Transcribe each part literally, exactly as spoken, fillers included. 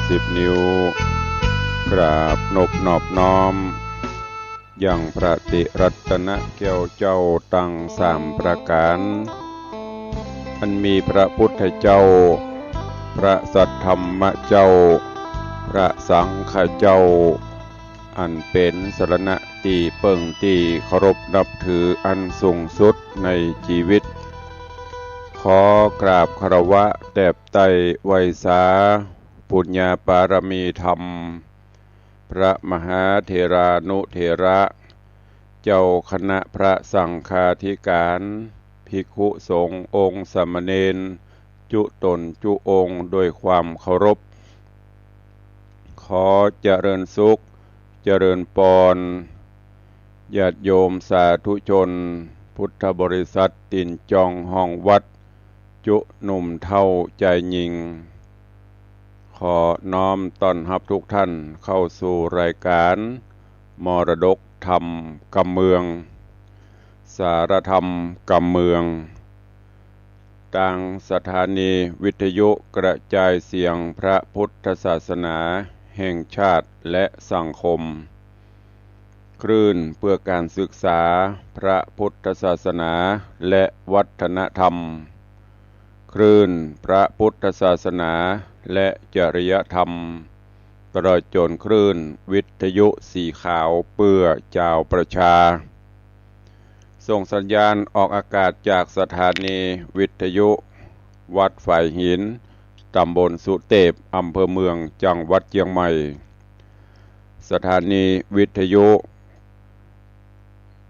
สิบนิ้ว กราบนบนอบน้อม ยังพระติรัตนะแก้วเจ้าตังสามประก๋าน อันมีพระพุทธเจ้า พระสัทธรรมเจ้า พระสังฆเจ้า อันเป๋นสรณะตี้เปิ้งตี้เคารพนับถืออันสูงสุดในจีวิต ขอกราบคารวะแตบไต้ไหว้สา ปุญญาปารมีธรรม พระมหาเถรานุเถระ เจ้าคณะพระสังฆาธิก๋าน ภิกขุสงฆ์องค์สามเณร จุ๊ต๋นจุ๊องค์โดยความเคารพ ขอเจริญสุข เจริญปอน ญาติโยมสาธุชน พุทธบริษัทตี๋นจองห้องวัด จุ๊หนุ่มเฒ่าจายญิง ขอน้อมต้อนฮับทุกท่านเข้าสู่รายก๋าน มรดกธรรมกำเมือง สารธรรมกำเมือง ตางสถานีวิทยุกระจายเสียงพระพุทธศาสนาแห่งชาติและสังคม คลื่นเพื่อการศึกษาพระพุทธศาสนาและวัฒนธรรม คลื่นพระพุทธศาสนาและจริยธรรม ตลอดจ๋นคลื่นวิทยุสีขาวเปื้อจาวประชา ส่งสัญญาณออกอากาศจากสถานีวิทยุวัดฝายหิน ต๋ำบลสุเตพ อำเภอเมือง จังหวัดเจียงใหม่ สถานีวิทยุ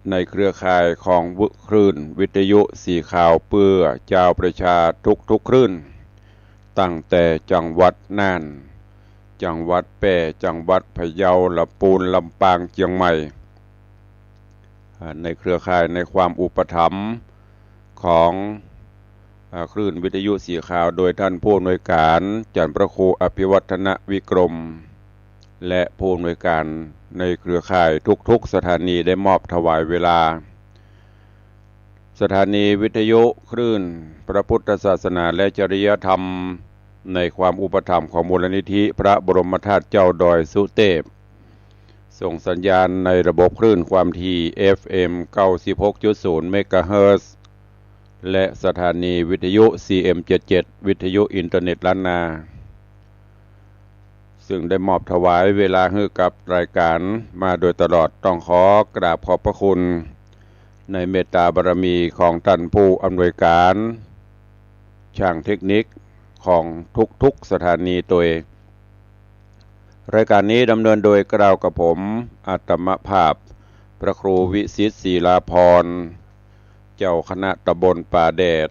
ในเครือข่ายของคลื่นวิทยุสีขาวเปื้อจาวประชาทุกๆคลื่น ตั้งแต่จังหวัดน่าน จังหวัดแป้ จังหวัดพะเยา ลำปูน ลำปาง เจียงใหม่ อ่า ในเครือข่ายในความอุปถัมภ์ของ อ่า คลื่นวิทยุสีขาว โดยท่านผู้อำนวยก๋าน จันทร์พระครูอภิวัฒนวิกรม และผู้อำนวยก๋านในเครือข่ายทุกๆสถานีได้มอบถวายเวลา สถานีวิทยุคลื่นพระพุทธศาสนาและจริยธรรม ในความอุปถัมภ์ของมูลนิธิพระบรมธาตุเจ้าดอยสุเตพ ส่งสัญญาณในระบบคลื่นความถี่ เอฟเอ็ม เก้าสิบหกจุดศูนย์ เมกะเฮิรตซ์ และสถานีวิทยุ ซีเอ็มเจ็ดเจ็ด วิทยุอินเทอร์เน็ตล้านนา ซึ่งได้มอบถวายเวลาหื้อกับรายก๋านมาโดยตลอด ต้องขอกราบขอบพระคุณในเมตตาบารมีของท่านผู้อำนวยก๋าน ช่างเทคนิคของทุกๆสถานีโตย รายก๋านนี้ดำเนินโดยเกล้ากระผม อาตมาภาพ พระครูวิสิทธิ์ ศิลาภรณ์ เจ้าคณะตำบลป่าแดด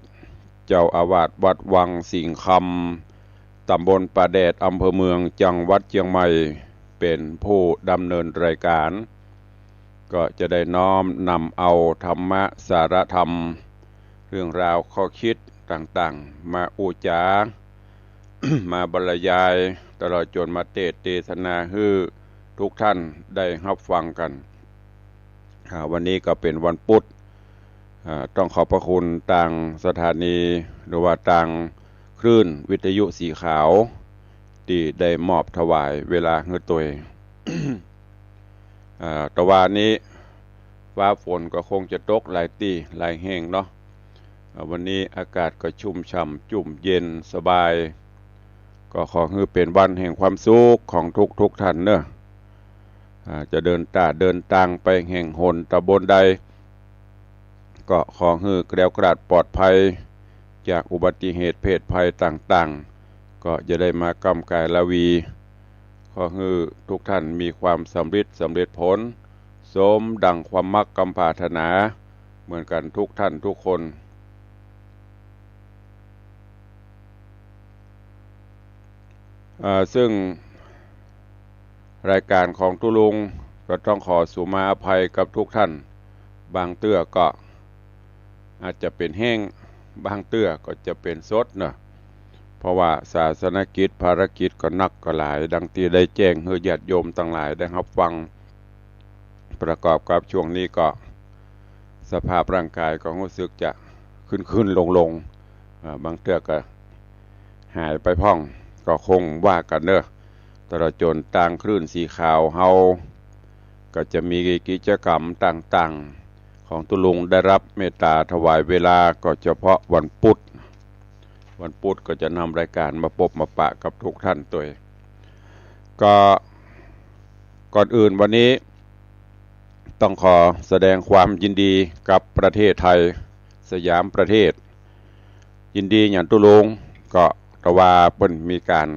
เจ้าอาวาสวัดวังสิงห์คำ ตำบลป่าแดด อำเภอเมือง จังหวัดเจียงใหม่ เป๋นผู้ดำเนินรายก๋าน ก็จะได้น้อมนำเอาธรรมะ สารธรรม เรื่องราวข้อคิดต่างๆ มาอู้จ๋า มาบรรยาย ตลอดจ๋นมาเตสน์เตสนาหื้อทุกท่านได้ฮับฟังกั๋น อ่า วันนี้ก็เป๋นวันปุ๊ด อ่า ต้องขอบพระคุณตางสถานี หรือว่าตางคลื่นวิทยุสีขาว ตี้ได้มอบถวายเวลาหื้อตวย อ่า ตะวานี้ฟ้าฝนก็คงจะตกหลายตี้หลายแห่งเนาะ อ่า วันนี้อากาศก็ชุ่มฉ่ำจุ่มเย็นสบาย ก็ขอหื้อเป๋นวันแห่งความสุขของทุกๆท่านเนาะ อ่า จะเดินต้าเดินตางไปแห่งหนตำบลใด ก็ขอหื้อแคล้วคลาดปลอดภัยจากอุบัติเหตุเพศภัยต่างๆ ก็จะได้มาก้ำก๋ายละวี ขอหื้อทุกท่านมีความสำริดสำเร็จผล สมดังความมักความปรารถนาเหมือนกั๋นทุกท่านทุกคน อ่า ซึ่งรายก๋านของตุ๊ลุงก็ต้องขอสุมาอภัยกับทุกท่าน บางเตื้อก็อาจจะเป๋นแห้ง บางเตื้อก็จะเป๋นสดเนาะ เพราะว่าศาสนกิจภารกิจก็หนักก็หลาย ดังตี้ได้แจ้งหื้อญาติโยมตังหลายได้ฮับฟัง ประกอบกับช่วงนี้ก็สภาพร่างกายก็ฮู้สึกจะขึ้นๆลงๆ อ่า บางเตื้อก็หายไปพ่อง ก็คงว่ากั๋นเนาะ ตลอดจ๋นตางคลื่นสีขาวเฮา ก็จะมีกิจกรรมต่างๆ ของตุ๊ลุงได้ฮับเมตต๋าถวายเวลาก็เฉพาะวันปุธ วันปุธก็จะนำรายก๋านมาปบมาปะกับกู้ต้านตวย ก็ก่อนอื่นวันนี้ต้องขอแสดงความยินดีกับประเทศไทย สยามประเทศ ยินดีหยังตุ๊ลุง ก็ตะว่าเปิ้นมีก๋าน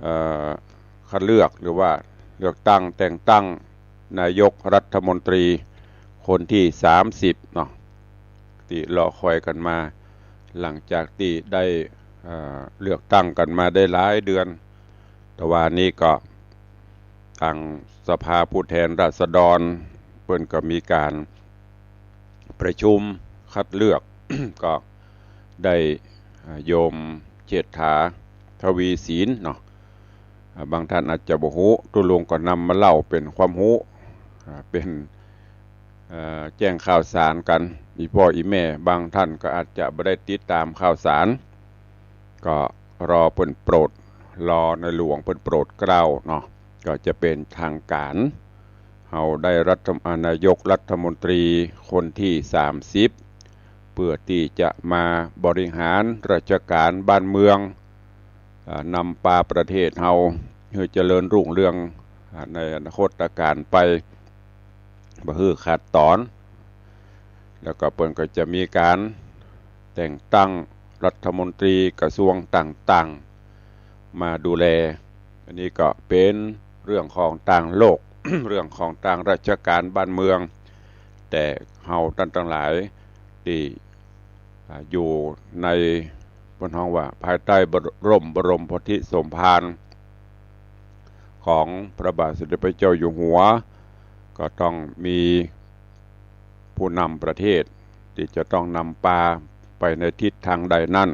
เอ่อ คัดเลือกหรือว่าเลือกตั้งแต่งตั้งนายกรัฐมนตรีคนตี้สามสิบเนาะ ตี้รอคอยกั๋นมา หลังจากตี้ได้ เอ่อ เลือกตั้งกั๋นมาได้หลายเดือน ตะว่านี้ก็ตางสภาผู้แทนราษฎรเปิ้นก็มีก๋านประชุมคัดเลือก ก็ได้ อ่า โยมเชษฐา ทวีสินเนาะ อ่า บางต้านอาจจะบ่ฮู้ ตุ๊ลุงก็นำมาเล่าเป๋นความฮู้ อ่า เป๋น เอ่อ แจ้งข่าวสารกั๋น อี่ป้ออี่แม่ บางต้านก็อาจจะบ่ได้ติดต๋ามข่าวสาร ก็รอเปิ้นโปรด รอในหลวงเปิ้นโปรดเกล้าเนาะ ก็จะเป๋นตางก๋าน เฮาได้รัฐม- อ่า นายกรัฐมนตรีคนตี้สามสิบ เปื้อตี้จะมาบริหารราชก๋านบ้านเมือง อ่า นำปาประเทศเฮาหื้อเจริญรุ่งเรือง อ่า ในอนาคตก๋านไป บ่หื้อขาดต๋อน แล้วก็เปิ้นก็จะมีก๋านแต่งตั้งรัฐมนตรีกระทรวงต่างๆ มาดูแล อันนี้ก็เป๋นเรื่องของตางโลก เรื่องของตางราชก๋านบ้านเมือง แต่เฮาต้านตังหลายตี้ อ่า อยู่ใน เปิ้นฮ้องว่าภายใต้บร- ร่มบรมโพธิสมภารของพระบาทสมเด็จพระเจ้าอยู่หัว ก็ต้องมีผู้นำประเทศตี้จะต้องนำปาไปในทิศตางใดนั้น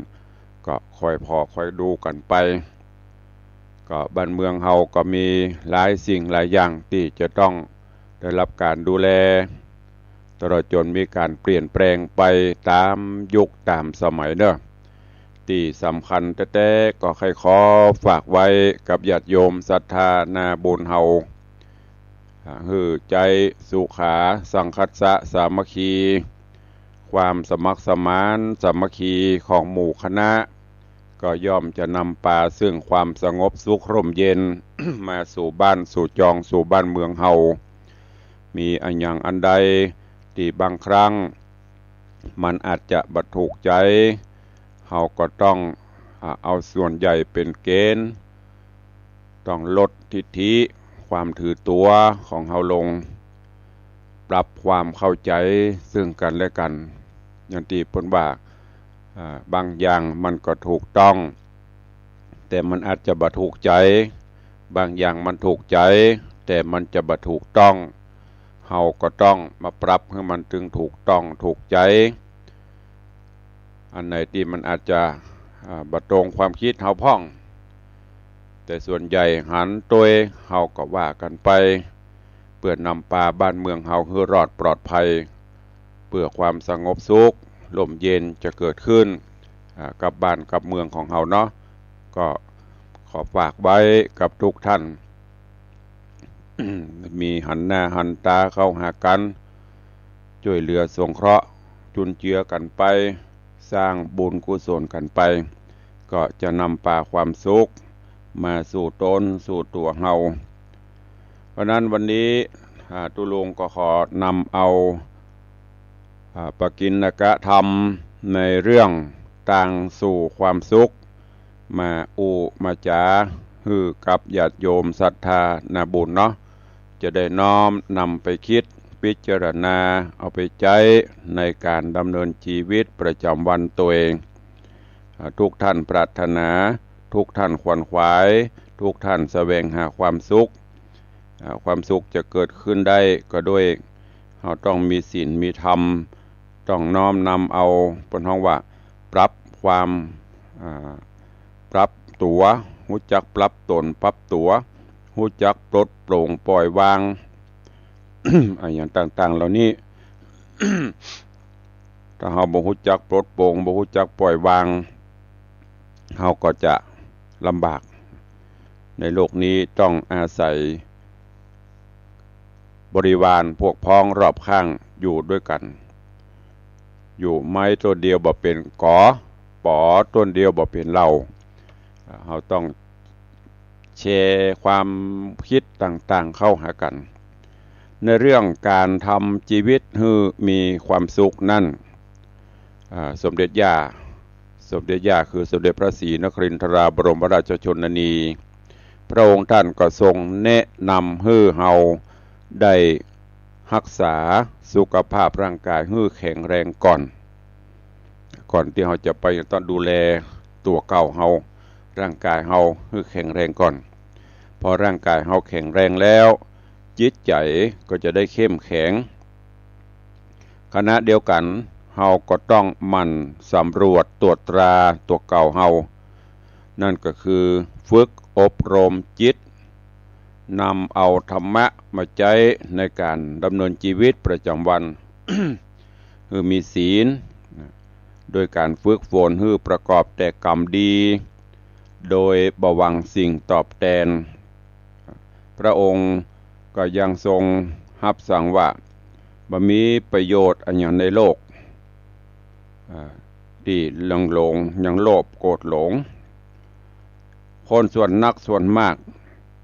ก็คอยผ่อคอยดูกั๋นไป ก็บ้านเมืองเฮาก็มีหลายสิ่งหลายอย่างตี้จะต้องได้ฮับก๋านดูแล ตลอดจ๋นมีก๋านเปลี่ยนแปลงไปต๋ามยุคต๋ามสมัยเนาะ ตี้สำคัญแต๊ๆ ก็ใค่ขอฝากไว้กับญาติโยมศรัทธานาบุญเฮา อ่า หื้อใจ๊สุขา สังคัสสะ สามัคคี ความสมัครสมานสามัคคีของหมู่คณะ ก็ย่อมจะนำปาซึ่งความสงบสุขร่มเย็น มาสู่บ้านสู่จองสู่บ้านเมืองเฮา มีอะหยังอันใดตี้บางครั้งมันอาจจะบ่ถูกใจ๋ เฮาก็ต้อง อ่า เอาส่วนใหญ่เป๋นเกณฑ์ ต้องลดทิฐิความถือตั๋วของเฮาลง ปรับความเข้าใจ๋ซึ่งกั๋นและกั๋น อย่างตี้เปิ้นว่า อ่า บางอย่างมันก็ถูกต้อง แต่มันอาจจะบ่ถูกใจ๋ บางอย่างมันถูกใจ๋ แต่มันจะบ่ถูกต้อง เฮาก็ต้องมาปรับหื้อมันตึงถูกต้องถูกใจ๋ อันไหนตี้มันอาจจะ อ่า บ่ตรงความกึ๊ดเฮาพ่อง แต่ส่วนใหญ่หันตวย เฮาก็ว่ากั๋นไป เปื้อนำปาบ้านเมืองเฮาหื้อรอดปลอดภัย เปื้อความสงบสุขร่มเย็นจะเกิดขึ้น อ่า กับบ้านกับเมืองของเฮาเนาะ ก็ขอฝากไว้กับกู้ต้าน มีหันหน้าหันต๋าเข้าหากั๋น จ้วยเหลือสงเคราะห์จุนเจือกั๋นไป สร้างบุญกุศลกั๋นไป ก็จะนำปาความสุขมาสู่ต๋นสู่ตั๋วเฮา เพราะนั้นวันนี้ อ่า ตุ๊ลุงก็ขอนำเอา อ่า ปกิณกธรรมในเรื่องตางสู่ความสุข มาอู้มาจ๋าหื้อกับญาติโยมศรัทธานาบุญเนาะ จะได้น้อมนำไปกึ๊ดพิจารณาเอาไปใจ๊ในก๋านดำเนินจีวิตประจ๋ำวันตั๋วเอง อ่า กู้ต้านปรารถนา กู้ต้านขวนขวาย กู้ต้านแสวงหาความสุข อ่า ความสุขจะเกิดขึ้นได้ก็ด้วยเฮาต้องมีศีลมีธรรม ต้องน้อมนำเอา เปิ้นฮ้องว่า ปรับความ อ่า ปรับตั๋ว ฮู้จักปรับต๋นปรับตั๋ว ฮู้จักปลดโปร่งปล่อยวาง อะหยังต่างๆ เหล่านี้ ถ้าเฮาบ่ฮู้จักปลดโปร่ง บ่ฮู้จักปล่อยวาง เฮาก็จะลำบาก ในโลกนี้ต้องอาศัยบริวารพวกพ้องรอบข้างอยู่ด้วยกั๋น อยู่ไม้ต้นเดียวบ่เป๋นก๋อ ป๋อต้นเดียวบ่เป๋นเหล่า เฮาต้องแชร์ความกึ๊ดต่างๆ เข้าหากั๋น ในเรื่องก๋านทำจีวิตหื้อมีความสุขนั้น อ่า สมเด็จย่า สมเด็จย่าคือสมเด็จพระศรีนครินทราบรมราชชนนี พระองค์ต้านก็ทรงแนะนำหื้อเฮาได้ฮักษาสุขภาพร่างก๋ายหื้อแข็งแรงก่อน ก่อนตี้เฮาจะไปต้องดูแลตั๋วเก่าเฮา ร่างก๋ายเฮาหื้อแข็งแรงก่อน พอร่างก๋ายเฮาแข็งแรงแล้ว จิตใจ๋ก็จะได้เข้มแข็ง ขณะเดียวกั๋น เฮาก็ต้องหมั่นสำรวจตรวจตราตั๋วเก่าเฮา นั่นก็คือฝึกอบรมจิต นำเอาธรรมะมาใจ๊ในก๋านดำเนินจีวิตประจ๋ำวัน คือมีศีล โดยก๋านฝึกฝนหื้อประกอบแต่กรรมดี โดยบ่หวังสิ่งตอบแตน พระองค์ก็ยังทรงฮับสั่งว่า บ่มีประโยชน์อะหยังในโลก อ่า ตี้ยังหลง ยังโลภโกรธหลง คนส่วนนักส่วนมาก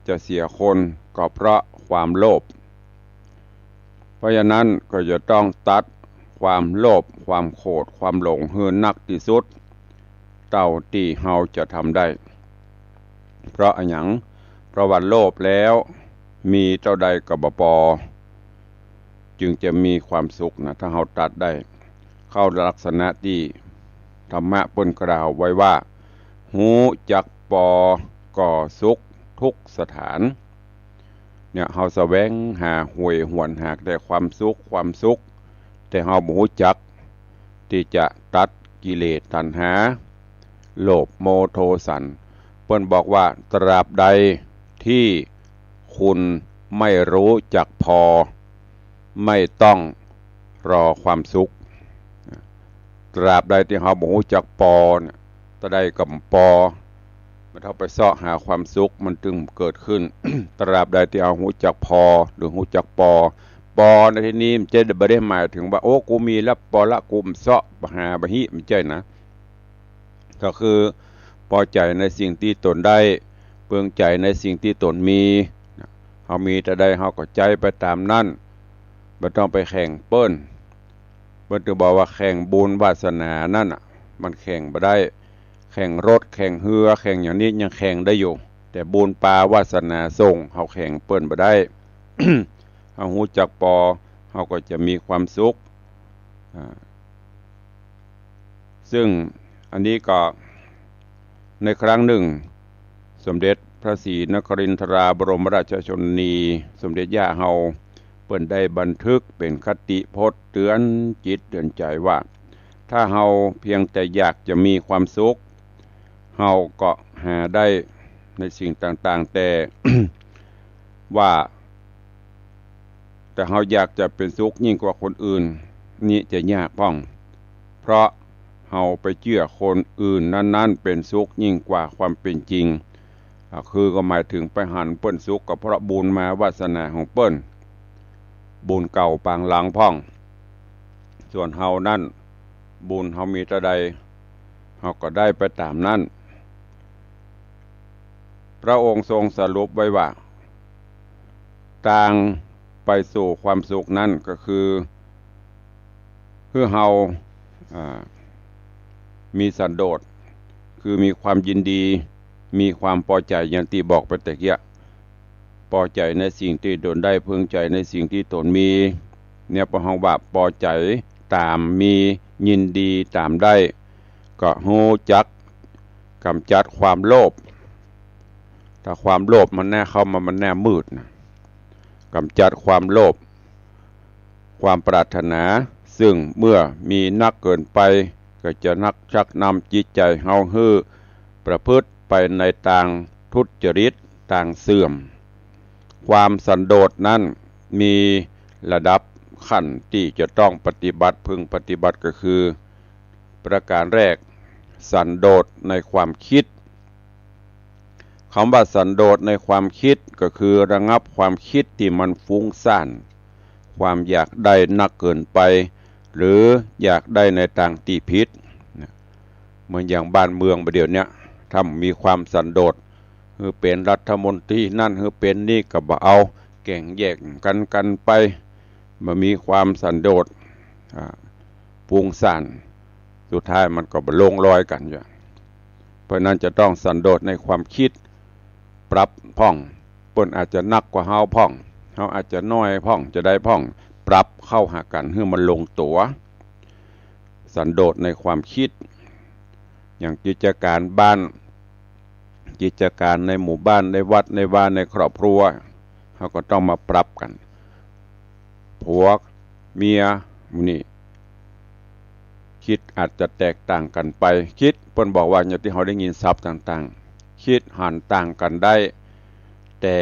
จะเสียคนก็เพราะความโลภ เพราะฉะนั้นก็จะต้องตัดความโลภ ความโกรธ ความหลงหื้อนักตี้สุด เต้าตี้เฮาจะทำได้ เพราะอะหยัง เพราะว่าโลภแล้วมีเต้าใดก็บ่ปอ จึงจะมีความสุขนะ ถ้าเฮาตัดได้ เข้าลักษณะตี้ธรรมะเปิ้นกล่าวไว้ว่า ฮู้จักปอก็สุขทุกสถาน เนี่ย เฮาแสวงหาหวยหวนหาแต่ความสุข ความสุข แต่เฮาบ่ฮู้จักตี้จะตัดกิเลสตัณหา โลภโมโทสัน เปิ้นบอกว่า ตราบใดตี้คุณไม่รู้จักปอ ไม่ต้องรอความสุข ตราบใดตี้เฮาบ่ฮู้จักปอเนี่ย เต้าใดก็บ่ปอ บ่เต้าไปเซาะหาความสุขมันจึงเกิดขึ้น ตราบใดตี้เฮาฮู้จักปอ หรือฮู้จักปอ ปอในตี้นี้มันจะบ่ได้หมายเถิงว่า โอ้ กูมีแล้วปอละ กูบ่เซาะบ่หาบ่ฮี้ บ่ใจ้นะ ก็คือปอใจ๋ในสิ่งตี้ตนได้ เปิงใจ๋ในสิ่งตี้ตนมี เฮามีเต้าใดเฮาก็ใจ๊ไปต๋ามนั้น บ่ต้องไปแข่งเปิ้น เปิ้นจะบอกว่าแข่งบุญวาสนานั่นน่ะ มันแข่งบ่ได้ แข่งรถ แข่งเฮือ แข่งอย่างนี้ยังแข่งได้อยู่ แต่บุญปาวาสนาส่ง เฮาแข่งเปิ้นบ่ได้ เฮาฮู้จักปอ เฮาก็จะมีความสุข อ่า ซึ่งอันนี้ก็ในครั้งหนึ่ง สมเด็จพระศรีนครินทราบรมราชชนนี สมเด็จย่าเฮา เปิ้นได้บันทึกเป๋นคติพจน์เตือนจิตเตือนใจ๋ว่า ถ้าเฮาเพียงแต่อยากจะมีความสุข เฮาก็หาได้ในสิ่งต่างๆ แต่ ว่า แต่เฮาอยากจะเป๋นสุขยิ่งกว่าคนอื่น นี่จะยากพ่อง เพราะเฮาไปเจื้อคนอื่นนั้นๆ เป๋นสุขยิ่งกว่าความเป๋นจริง อ่า คือก็หมายเถิงไปหันเปิ้นสุขก็เพราะบุญมาวาสนาของเปิ้น บุญเก่าปางหลังพ่อง ส่วนเฮานั้น บุญเฮามีเต้าใด เฮาก็ได้ไปต๋ามนั้น พระองค์ทรงสรุปไว้ว่า ตางไปสู่ความสุขนั้นก็คือ คือเฮา อ่า มีสันโดษ คือมีความยินดี มีความปอใจ๋อย่างตี้บอกไปตะเกียะ ปอใจ๋ในสิ่งตี้ตนได้ พึงใจ๋ในสิ่งตี้ตนมี เนี่ย ปอเฮาว่าปอใจ๋ต๋ามมี ยินดีต๋ามได้ ก็ฮู้จักก๋ำจัดความโลภ ถ้าความโลภมันแน่เข้ามา มันแน่มืดนะ ก๋ำจัดความโลภ ความปรารถนา ซึ่งเมื่อมีนักเกินไป ก็จะนักชักนำจิตใจ๋เฮาหื้อประพฤติไปในตางทุจริต ตางเสื่อม ความสันโดษนั้นมีระดับขั้นตี้จะต้องปฏิบัติ พึงปฏิบัติก็คือ ประการแรก สันโดษในความคิด ค กำว่าสันโดษในความกึ๊ดก็คือระงับความกึ๊ดตี้มันฟุ้งซ่าน ความอยากได้นักเกินไป หรืออยากได้ในตางตี้ผิดนะ เหมือนอย่างบ้านเมืองบ่าเดี่ยวเนี้ย ถ้าบ่มีความสันโดษ หื้อเป๋นรัฐมนตรีนั่น หื้อเป๋นนี่ก็บ่เอา แก่งแย่งกั๋นกั๋นไป บ่มีความสันโดษ อ่า ฟุ้งซ่าน สุดท้ายมันก็บ่ลงรอยกั๋นอยู่ เพราะฉะนั้นจะต้องสันโดษในความกึ๊ด ปรับพ่อง เปิ้นอาจจะนักกว่าเฮาพ่อง เฮาอาจจะน้อยพ่อง จะได้พ่อง ปรับเข้าหากั๋นหื้อมันลงตั๋ว สันโดษในความกึ๊ด อย่างกิจก๋านบ้าน กิจก๋านในหมู่บ้าน ในวัด ในวา ในครอบครัว เฮาก็ต้องมาปรับกั๋น ผัวเมียหมู่นี้ กึ๊ดอาจจะแตกต่างกั๋นไป กึ๊ด เปิ้นบอกว่าอย่างตี้เฮาได้ยินศัพท์ต่างๆ กึ๊ดหันต่างกั๋นได้ แต่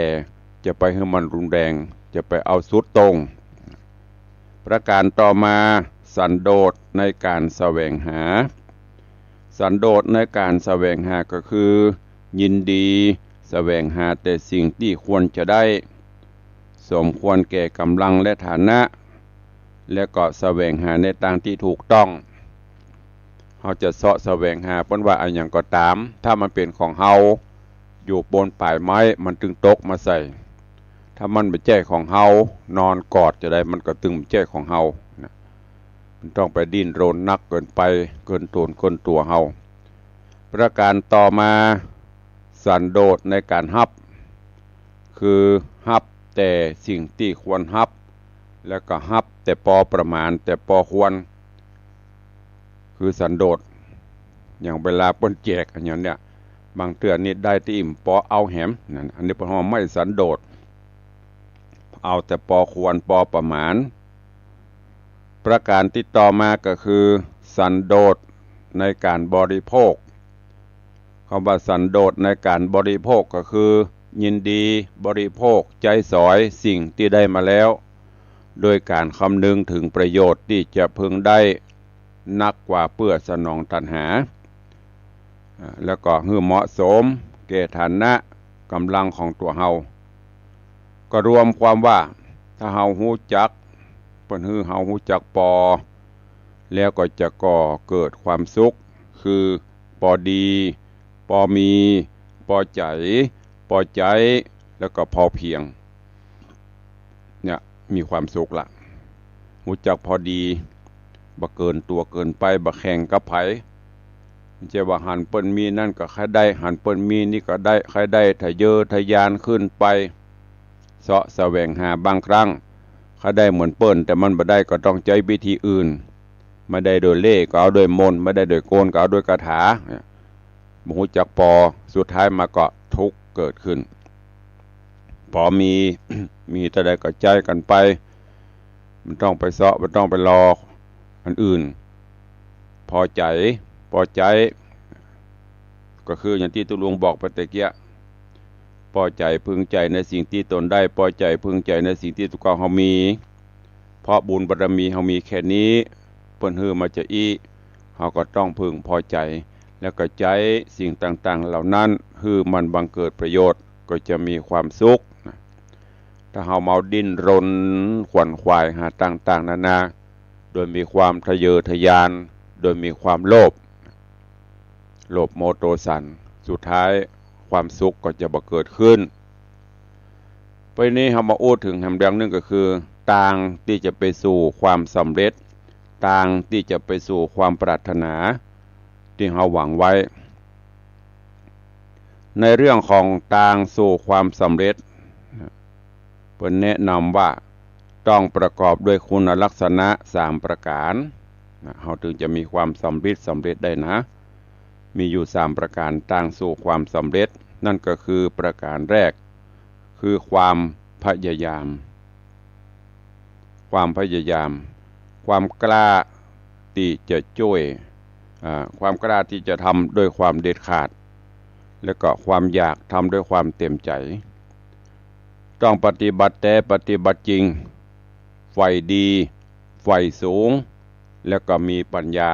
จะไปหื้อมันรุนแรง จะไปเอาสุดโต่ง ประก๋านต่อมา สันโดษในก๋านแสวงหา สันโดษในก๋านแสวงหาก็คือ ยินดีแสวงหาแต่สิ่งตี้ควรจะได้ สมควรแก่ก๋ำลังและฐานะ และก็แสวงหาในตางตี้ถูกต้อง เฮาจะเซาะแสวงหา เปิ้นว่าอะหยังก็ต๋าม ถ้ามันเป๋นของเฮา อยู่บนป๋ายไม้ มันตึงตกมาใส่ ถ้ามันบ่ใจ้ของเฮา นอนกอดจะใดมันก็ตึงบ่ใจ้ของเฮานะ มันต้องไปดิ้นรนนักเกินไป เกินต๋นเกินตั๋วเฮา ประก๋านต่อมา สันโดษในก๋านฮับ คือฮับแต่สิ่งตี้ควรฮับ แล้วก็ฮับแต่ปอประมาณ แต่ปอควร คือสันโดษ อย่างเวลาเปิ้นแจกอะหยังเนี่ย บางเตื้อนี่ได้ตี้บ่ปอเอาแหม นั่น อันนี้เปิ้นฮ้องว่าไม่สันโดษ เอาแต่ปอควร ปอประมาณ ประก๋านตี้ต่อมาก็คือ สันโดษในก๋านบริโภค กำว่าสันโดษในก๋านบริโภคก็คือ ยินดีบริโภคใจ๊สอยสิ่งตี้ได้มาแล้ว โดยก๋านคำนึงเถิงประโยชน์ตี้จะพึงได้ นักกว่าเปื้อสนองตัณหา อ่า แล้วก็หื้อเหมาะสมแก่ฐานะก๋ำลังของตั๋วเฮา ก็รวมความว่า ถ้าเฮาฮู้จัก เปิ้นหื้อเฮาฮู้จักปอ แล้วก็จะก่อเกิดความสุข คือปอดี ปอมี ปอใจ๋ ปอใจ๊ แล้วก็พอเพียง เนี่ย มีความสุขละ ฮู้จักพอดี บ่เกินตั๋วเกินไป บ่แข่งกับใผ บ่ใจ้ว่าหันเปิ้นมีนั่นก็ใค่ได้ หันเปิ้นมีนี่ก็ได้ ใค่ได้ทะเยอทะยานขึ้นไป เซาะแสวงหา บางครั้งใค่ได้เหมือนเปิ้น แต่มันบ่ได้ก็ต้องใจ๊วิธีอื่น บ่ได้โดยเล่ห์ก็เอาโดยมนต์ บ่ได้โดยกลก็เอาโดยคาถา เนี่ย บ่ฮู้จักปอ สุดท้ายมาก็ทุกข์เกิดขึ้น ปอมี มีเต้าใดก็ใจ๊กั๋นไป บ่ต้องไปเซาะ บ่ต้องไปลออันอื่น ปอใจ๋ ปอใจ๊ ก็คืออย่างตี้ตุ๊ลุงบอกไปตะเกียะ ปอใจ๋พึงใจ๋ในสิ่งตี้ตนได้ ปอใจ๋พึงใจ๋ในสิ่งตี้ตั๋วเก่าเฮามี เพราะบุญบารมีเฮามีแค่นี้ เปิ้นหื้อมาจาอี้ เฮาก็ต้องพึงพอใจ๋ แล้วก็ใจ๊สิ่งต่างๆ เหล่านั้น หื้อมันบังเกิดประโยชน์ ก็จะมีความสุขนะ ถ้าเฮามัวดิ้นรนขวนขวายหาต่างๆ นานา โดยมีความทะเยอทะยาน โดยมีความโลภ โลภโมโทสัน สุดท้ายความสุขก็จะบ่เกิดขึ้น ไปนี้เฮามาอู้เถิงแหมเรื่องนึ่งก็คือ ตางตี้จะไปสู่ความสำเร็จ ตางตี้จะไปสู่ความปรารถนาตี้เฮาหวังไว้ ในเรื่องของตางสู่ความสำเร็จ เปิ้นแนะนำว่าต้องประกอบด้วยคุณลักษณะสามประก๋านนะ เฮาถึงจะมีความสำริดสำเร็จได้นะ มีอยู่สามประก๋าน ตางสู่ความสำเร็จ นั่นก็คือประก๋านแรก คือความพยายาม ความพยายาม ความกล้าตี้จะจ้วย อ่า ความกล้าตี้จะทำด้วยความเด็ดขาด แล้วก็ความอยากทำด้วยความเต็มใจ๋ ต้องปฏิบัติแต๊ ปฏิบัติจริง ใฝ่ดี ใฝ่สูง แล้วก็มีปัญญา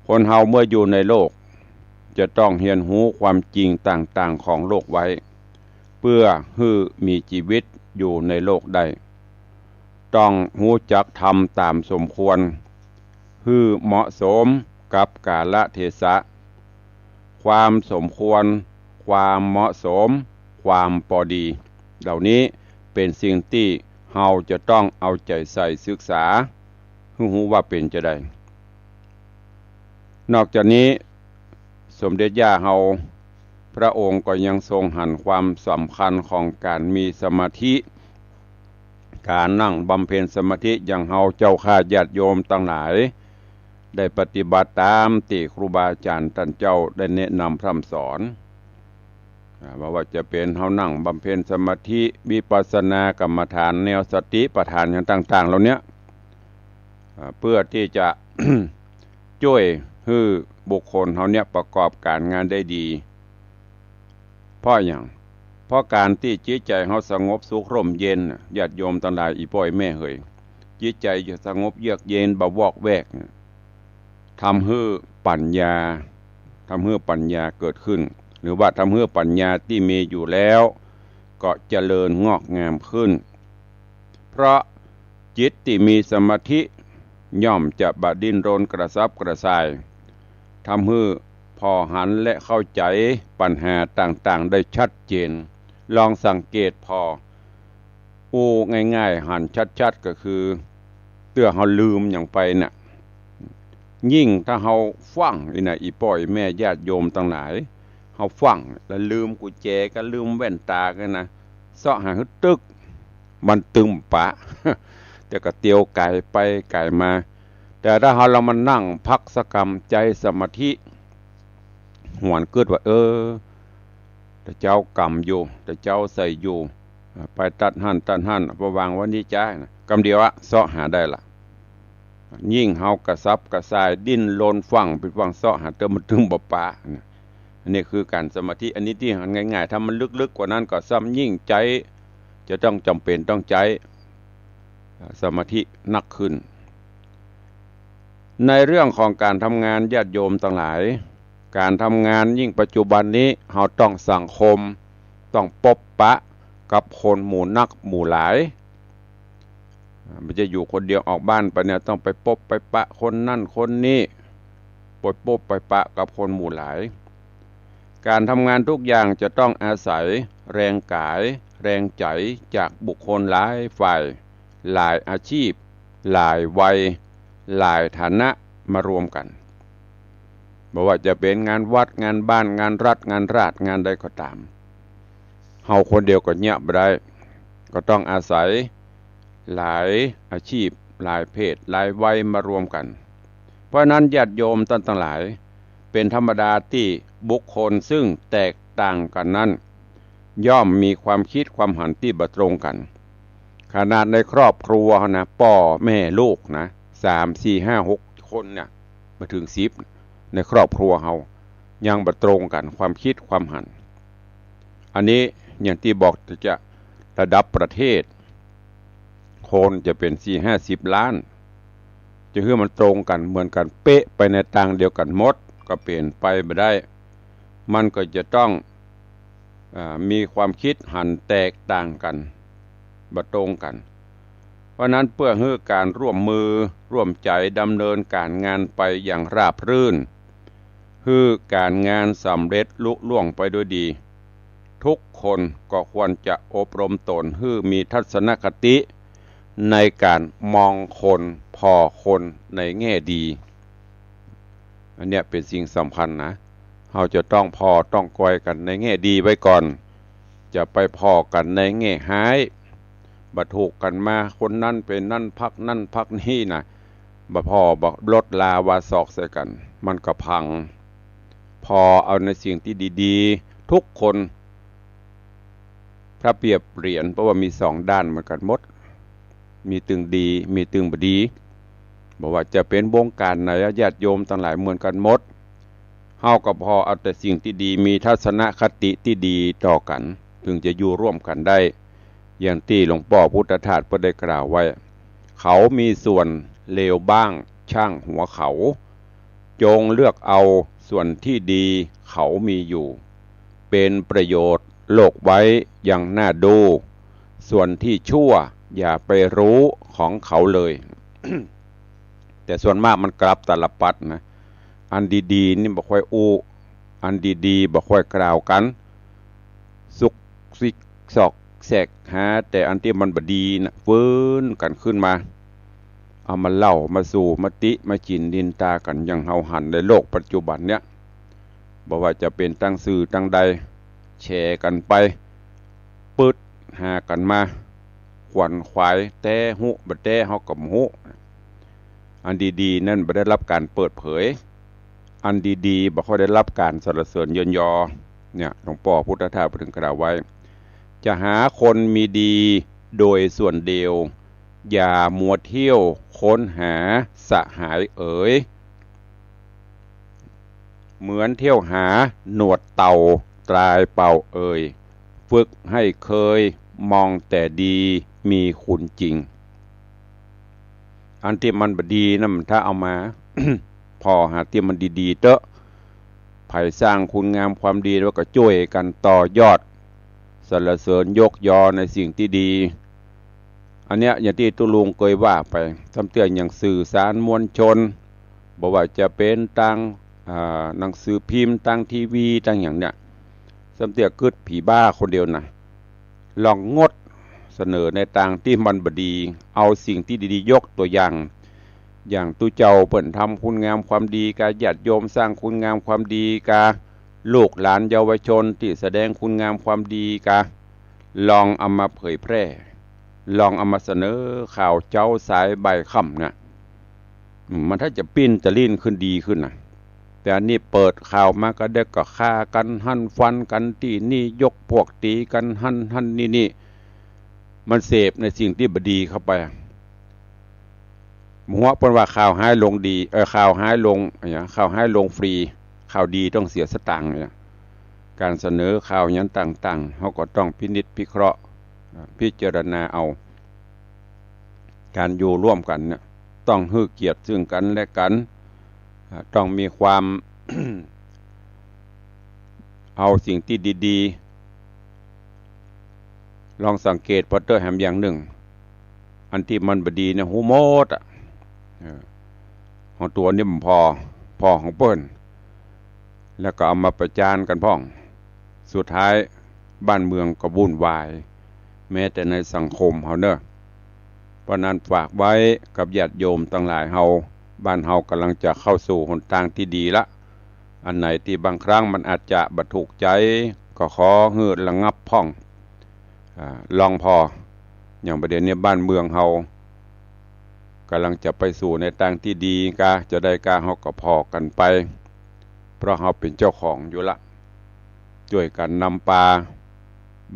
คนเฮาเมื่ออยู่ในโลก จะต้องเฮียนฮู้ความจริงต่างๆ ของโลกไว้ เปื้อหื้อมีจีวิตอยู่ในโลกได้ ต้องฮู้จักธรรมต๋ามสมควร หื้อเหมาะสมกับกาลเทศะ ความสมควร ความเหมาะสม ความปอดี เหล่านี้เป๋นสิ่งตี้เฮาจะต้องเอาใจ๋ใส่ศึกษา หื้อฮู้ว่าเป๋นจาใด นอกจากนี้ สมเด็จย่าเฮา พระองค์ก็ยังทรงหันความสำคัญของก๋านมีสมาธิ ก๋านนั่งบำเพ็ญสมาธิ อย่างเฮาเจ้าข้าญาติโยมตังหลาย ได้ปฏิบัติต๋ามตี้ครูบาอาจ๋ารย์ต้านเจ้าได้แนะนำพร่ำสอน อ่า บ่ว่าจะเป๋นเฮานั่งบำเพ็ญสมาธิ วิปัสสนากรรมฐาน แนวสติปัฏฐานอย่างต่างๆ เหล่าเนี้ย อ่า เปื้อตี้จะ จ้วยหื้อบุคคลเฮาเนี้ยประกอบก๋านงานได้ดี เพราะหยัง เพราะก๋านตี้จิตใจ๋เฮาสงบสุขร่มเย็นน่ะ ญาติโยมตังหลาย อี่ป้ออี่แม่เหย จิตใจ๋จะสงบเยือกเย็น บ่วอกแวกน่ะ ทำหื้อปัญญา ทำหื้อปัญญาเกิดขึ้น หรือว่าทำหื้อปัญญาตี้มีอยู่แล้ว ก็เจริญงอกงามขึ้น เพราะจิตตี้มีสมาธิ ย่อมจะบ่ดิ้นรนกระสับกระส่าย ทำหื้อผ่อหันและเข้าใจ๋ปัญหาต่างๆ ได้ชัดเจน ลองสังเกตผ่อ อู้ง่ายๆ หันชัดๆ ก็คือ เตื้อเฮาลืมหยังไปน่ะ ยิ่งถ้าเฮาฟั่งอี้น่ะ อี่ป้ออี่แม่ญาติโยมตังหลาย เฮาฟั่งแล้วลืมกุญแจกั๋น ลืมแว่นต๋ากั๋นนะ เซาะหาหื้อตึ๊ก มันตึงปะ แต่ก็เตียวก๋ายไปก๋ายมา แต่ถ้าเฮาละมานั่งพักสะกำใจ๋สมาธิ หวนกึ๊ดว่า เออ แต่เจ้ากำอยู่ แต่เจ้าใส่อยู่ อ่า ไปตัดหั้นตัดหั้น เอาไปวางไว้นี่จ้า กำเดียวอะ เซาะหาได้ละ ยิ่งเฮากระสับกระส่าย ดิ้นรนฟั่งปิดฟั่ง เซาะหาเตื้อ มันตึงบ่ปะนะ อันนี้คือก๋านสมาธิ อันนี้ตี้หันง่ายๆ ถ้ามันลึกๆ กว่านั้นก็ซ้ำยิ่งใจ๊ จะต้องจ๋ำเป๋นต้องใจ๊ อ่า สมาธินักขึ้น ในเรื่องของก๋านทำงาน ญาติโยมตังหลาย ก๋านทำงานยิ่งปัจจุบันนี้ เฮาต้องสังคม ต้องปบปะกับคนหมู่นักหมู่หลาย อ่า บ่ใจ้อยู่คนเดียว ออกบ้านไปเนี่ย ต้องไปปบไปปะคนนั้นคนนี้ ไปปบไปปะกับคนหมู่หลาย ก๋านทำงานทุกอย่างจะต้องอาศัยแรงก๋าย แรงใจ๋จากบุคคลหลายฝ่าย หลายอาชีพ หลายวัย หลายฐานะมารวมกั๋น บ่ว่าจะเป๋นงานวัด งานบ้าน งานรัฐ งานราษฎร์ งานใดก็ต๋าม เฮาคนเดียวก็เยียะบ่ได้ ก็ต้องอาศัยหลายอาชีพ หลายเพศ หลายวัยมารวมกั๋น เพราะฉะนั้นญาติโยมต้านตังหลาย เป๋นธรรมดาตี้บุคคลซึ่งแตกต่างกั๋นนั้น ย่อมมีความกึ๊ดความหันตี้บ่ตรงกั๋น ขนาดในครอบครัวนะ ป้อแม่ลูกนะ สาม สี่ ห้า หก คนเนี่ย บ่เถิงสิบ ในครอบครัวเฮา ยังบ่ตรงกั๋น ความกึ๊ดความหัน อันนี้อย่างตี้บอก จะระดับประเทศ คนจะเป๋นสี่ห้าสิบล้าน จะหื้อมันตรงกั๋นเหมือนกั๋นเป๊ะไปในตางเดียวกั๋นหมด ก็เป๋นไปบ่ได้ มันก็จะต้อง อ่า มีความกึ๊ดหันแตกต่างกั๋น บ่ตรงกั๋น เพราะนั้นเปื้อหื้อก๋านร่วมมือร่วมใจ๋ดำเนินก๋านงานไปอย่างราบรื่น หื้อก๋านงานสำเร็จลุล่วงไปด้วยดี ทุกคนก็ควรจะอบรมตนหื้อมีทัศนคติในก๋านมองคน ผ่อคนในแง่ดี อันเนี้ยเป๋นสิ่งสำคัญนะ เฮาจะต้องผ่อต้องกอยกั๋นในแง่ดีไว้ก่อน จะไปผ่อกั๋นในแง่ฮ้าย บ่ถูกกั๋นมา คนนั้นเป๋นนั้น พรรคนั้นพรรคนี้นะ บ่ผ่อ บ่ลดลาวาศอกใส่กั๋น มันก็พัง ผ่อเอาในสิ่งตี้ดีๆ ทุกคน ถ้าเปรียบเหรียญ เพราะว่ามีสองด้านเหมือนกั๋นหมด มีตึงดี มีตึงบ่ดี บ่ว่าจะเป๋นวงก๋านไหน ญาติโยมตังหลายเหมือนกั๋นหมด เฮาก็ผ่อเอาแต่สิ่งตี้ดี มีทัศนคติตี้ดีต่อกั๋น เถิงจะอยู่ร่วมกั๋นได้ อย่างตี้หลวงป้อพุทธทาสเปิ้นได้กล่าวไว้ เขามีส่วนเลวบ้าง ช่างหัวเขา จงเลือกเอาส่วนที่ดีเขามีอยู่ เป็นประโยชน์โลกไว้ยังน่าดู ส่วนที่ชั่วอย่าไปรู้ของเขาเลย แต่ส่วนมากมันกลับตาลปัตรนะ อันดีๆ นี่บ่ค่อยอู้ อันดีๆ บ่ค่อยกล่าวกั๋น ซุกซิกซอกแซกหาแต่อันตี้มันบ่ดีน่ะ ฟื้นกั๋นขึ้นมา เอามาเล่า มาสู่ มาติ มาจิ่นนินตากั๋นอย่างเฮาหันในโลกปัจจุบันเนี่ย บ่ว่าจะเป๋นตางสื่อตางใด แชร์กั๋นไป ปึดหากั๋นมา ขวนขวาย แต๊ฮู้บ่แต๊เฮาก็บ่ฮู้ อันดีๆ นั้นบ่ได้รับก๋านเปิดเผย อันดีๆ บ่ค่อยได้รับก๋านสรรเสริญเยินยอ เนี่ย หลวงป้อพุทธทาสเปิ้นกล่าวไว้ จะหาคนมีดีโดยส่วนเดียว อย่ามัวเที่ยวค้นหาสหายเอ๋ย เหมือนเที่ยวหาหนวดเต่าตายเป่าเอ่ย ฝึกให้เคยมองแต่ดีมีคุณจริง อันตี้มันบ่ดีนั้นถ้าเอามา ผ่อหาตี้มันดีๆ เต๊อะ ใผสร้างคุณงามความดีแล้วก็จ้วยกั๋นต่อยอด สรรเสริญยกยอในสิ่งตี้ดี อันเนี้ยอย่างตี้ตุ๊ลุงเกยว่าไป ซ้ำเตื้ออย่างสื่อสารมวลชน บ่ว่าจะเป๋นตาง อ่า หนังสือพิมพ์ ตางทีวี ตางอย่างเนี้ย ซ้ำเตื้อกึ๊ดผีบ้าคนเดียวนะ ลองงดเสนอในตางตี้มันบ่ดี เอาสิ่งตี้ดีๆ ยกตั๋วอย่าง อย่างตุ๊เจ้าเปิ้นทำคุณงามความดีกา ญาติโยมสร้างคุณงามความดีกา ลูกหลานเยาวชนตี้แสดงคุณงามความดีกา ลองเอามาเผยแพร่ ลองเอามาเสนอข่าวเจ๊าสายบ่ายค่ำน่ะ อืม มันถ้าจะปิ้นจะลิ้นขึ้นดีขึ้นน่ะ แต่อันนี้เปิดข่าวมาก็เดี๋ยวก็ฆ่ากั๋นหั้น ฟันกั๋นตี้นี่ ยกพวกตี๋กั๋นหั้น หั้นนี่นี่ มันเสพในสิ่งตี้บ่ดีเข้าไป หัวเปิ้นว่าข่าวฮ้ายลงดี เอ่อ ข่าวฮ้ายลง อะหยัง ข่าวฮ้ายลงฟรี ข่าวดีต้องเสียสตางค์เนี่ย ก๋านเสนอข่าวหยังต่างๆ เฮาก็ต้องพินิจพิเคราะห์ อ่า พิจารณาเอา ก๋านอยู่ร่วมกั๋นเนี่ย ต้องหื้อเกียรติซึ่งกั๋นและกั๋น อ่า ต้องมีความ เอาสิ่งตี้ดีๆ ลองสังเกตผ่อเต๊อะแหมอย่างนึ่ง อันตี้มันบ่ดีเนี่ยฮู้หมดอะ เออ ของตั๋วนี่บ่ผ่อ ผ่อของเปิ้น แล้วก็เอามาประจานกั๋นพ่อง สุดท้ายบ้านเมืองก็วุ่นวาย แม้แต่ในสังคมเฮาเนาะ เพราะนั้นฝากไว้กับญาติโยมตังหลายเฮา บ้านเฮาก่ำลังจะเข้าสู่หนตางตี้ดีละ อันไหนตี้บางครั้งมันอาจจะบ่ถูกใจ๋ ก็ขอหื้อระงับพ่อง อ่า ลองผ่อ อย่างบ่าเดี่ยวนี้บ้านเมืองเฮาก่ำลังจะไปสู่ในตางตี้ดีกา จะใดกา เฮาก็ผ่อกั๋นไป เพราะเฮาเป๋นเจ้าของอยู่ละ จ้วยกั๋นนำปา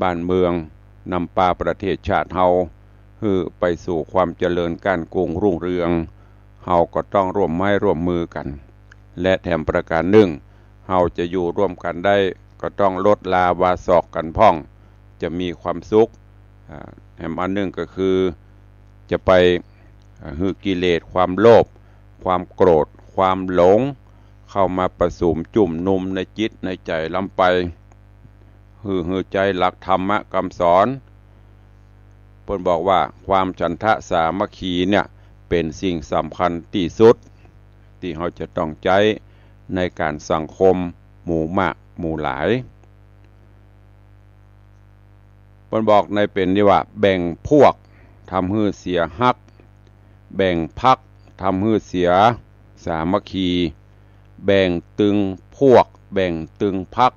บ้านเมือง นำปาประเทศชาติเฮา หื้อไปสู่ความเจริญก้านกุ้งรุ่งเรือง เฮาก็ต้องร่วมไม้ร่วมมือกั๋น และแถมประก๋านนึ่ง เฮาจะอยู่ร่วมกั๋นได้ ก็ต้องลดลาวาสอกกั๋นพ่อง จะมีความสุข อ่า แถมอันนึ่งก็คือ จะไป อ่า หื้อกิเลสความโลภ ความโกรธ ความหลง เข้ามาประสุมจุ่มนุมในจิตในใจ๋ล้ำไป หื้อ หื้อใจ๊หลักธรรมะกำสอน เปิ้นบอกว่าความฉันทะสามัคคีเนี่ยเป๋นสิ่งสำคัญตี้สุด ตี้เฮาจะต้องใจ๊ในก๋านสังคมหมู่มากหมู่หลาย เปิ้นบอกในเป๋นตี้ว่า แบ่งพวกทำหื้อเสียฮัก แบ่งพรรคทำหื้อเสียสามัคคี แบ่งตึงพวก แบ่งตึงพรรค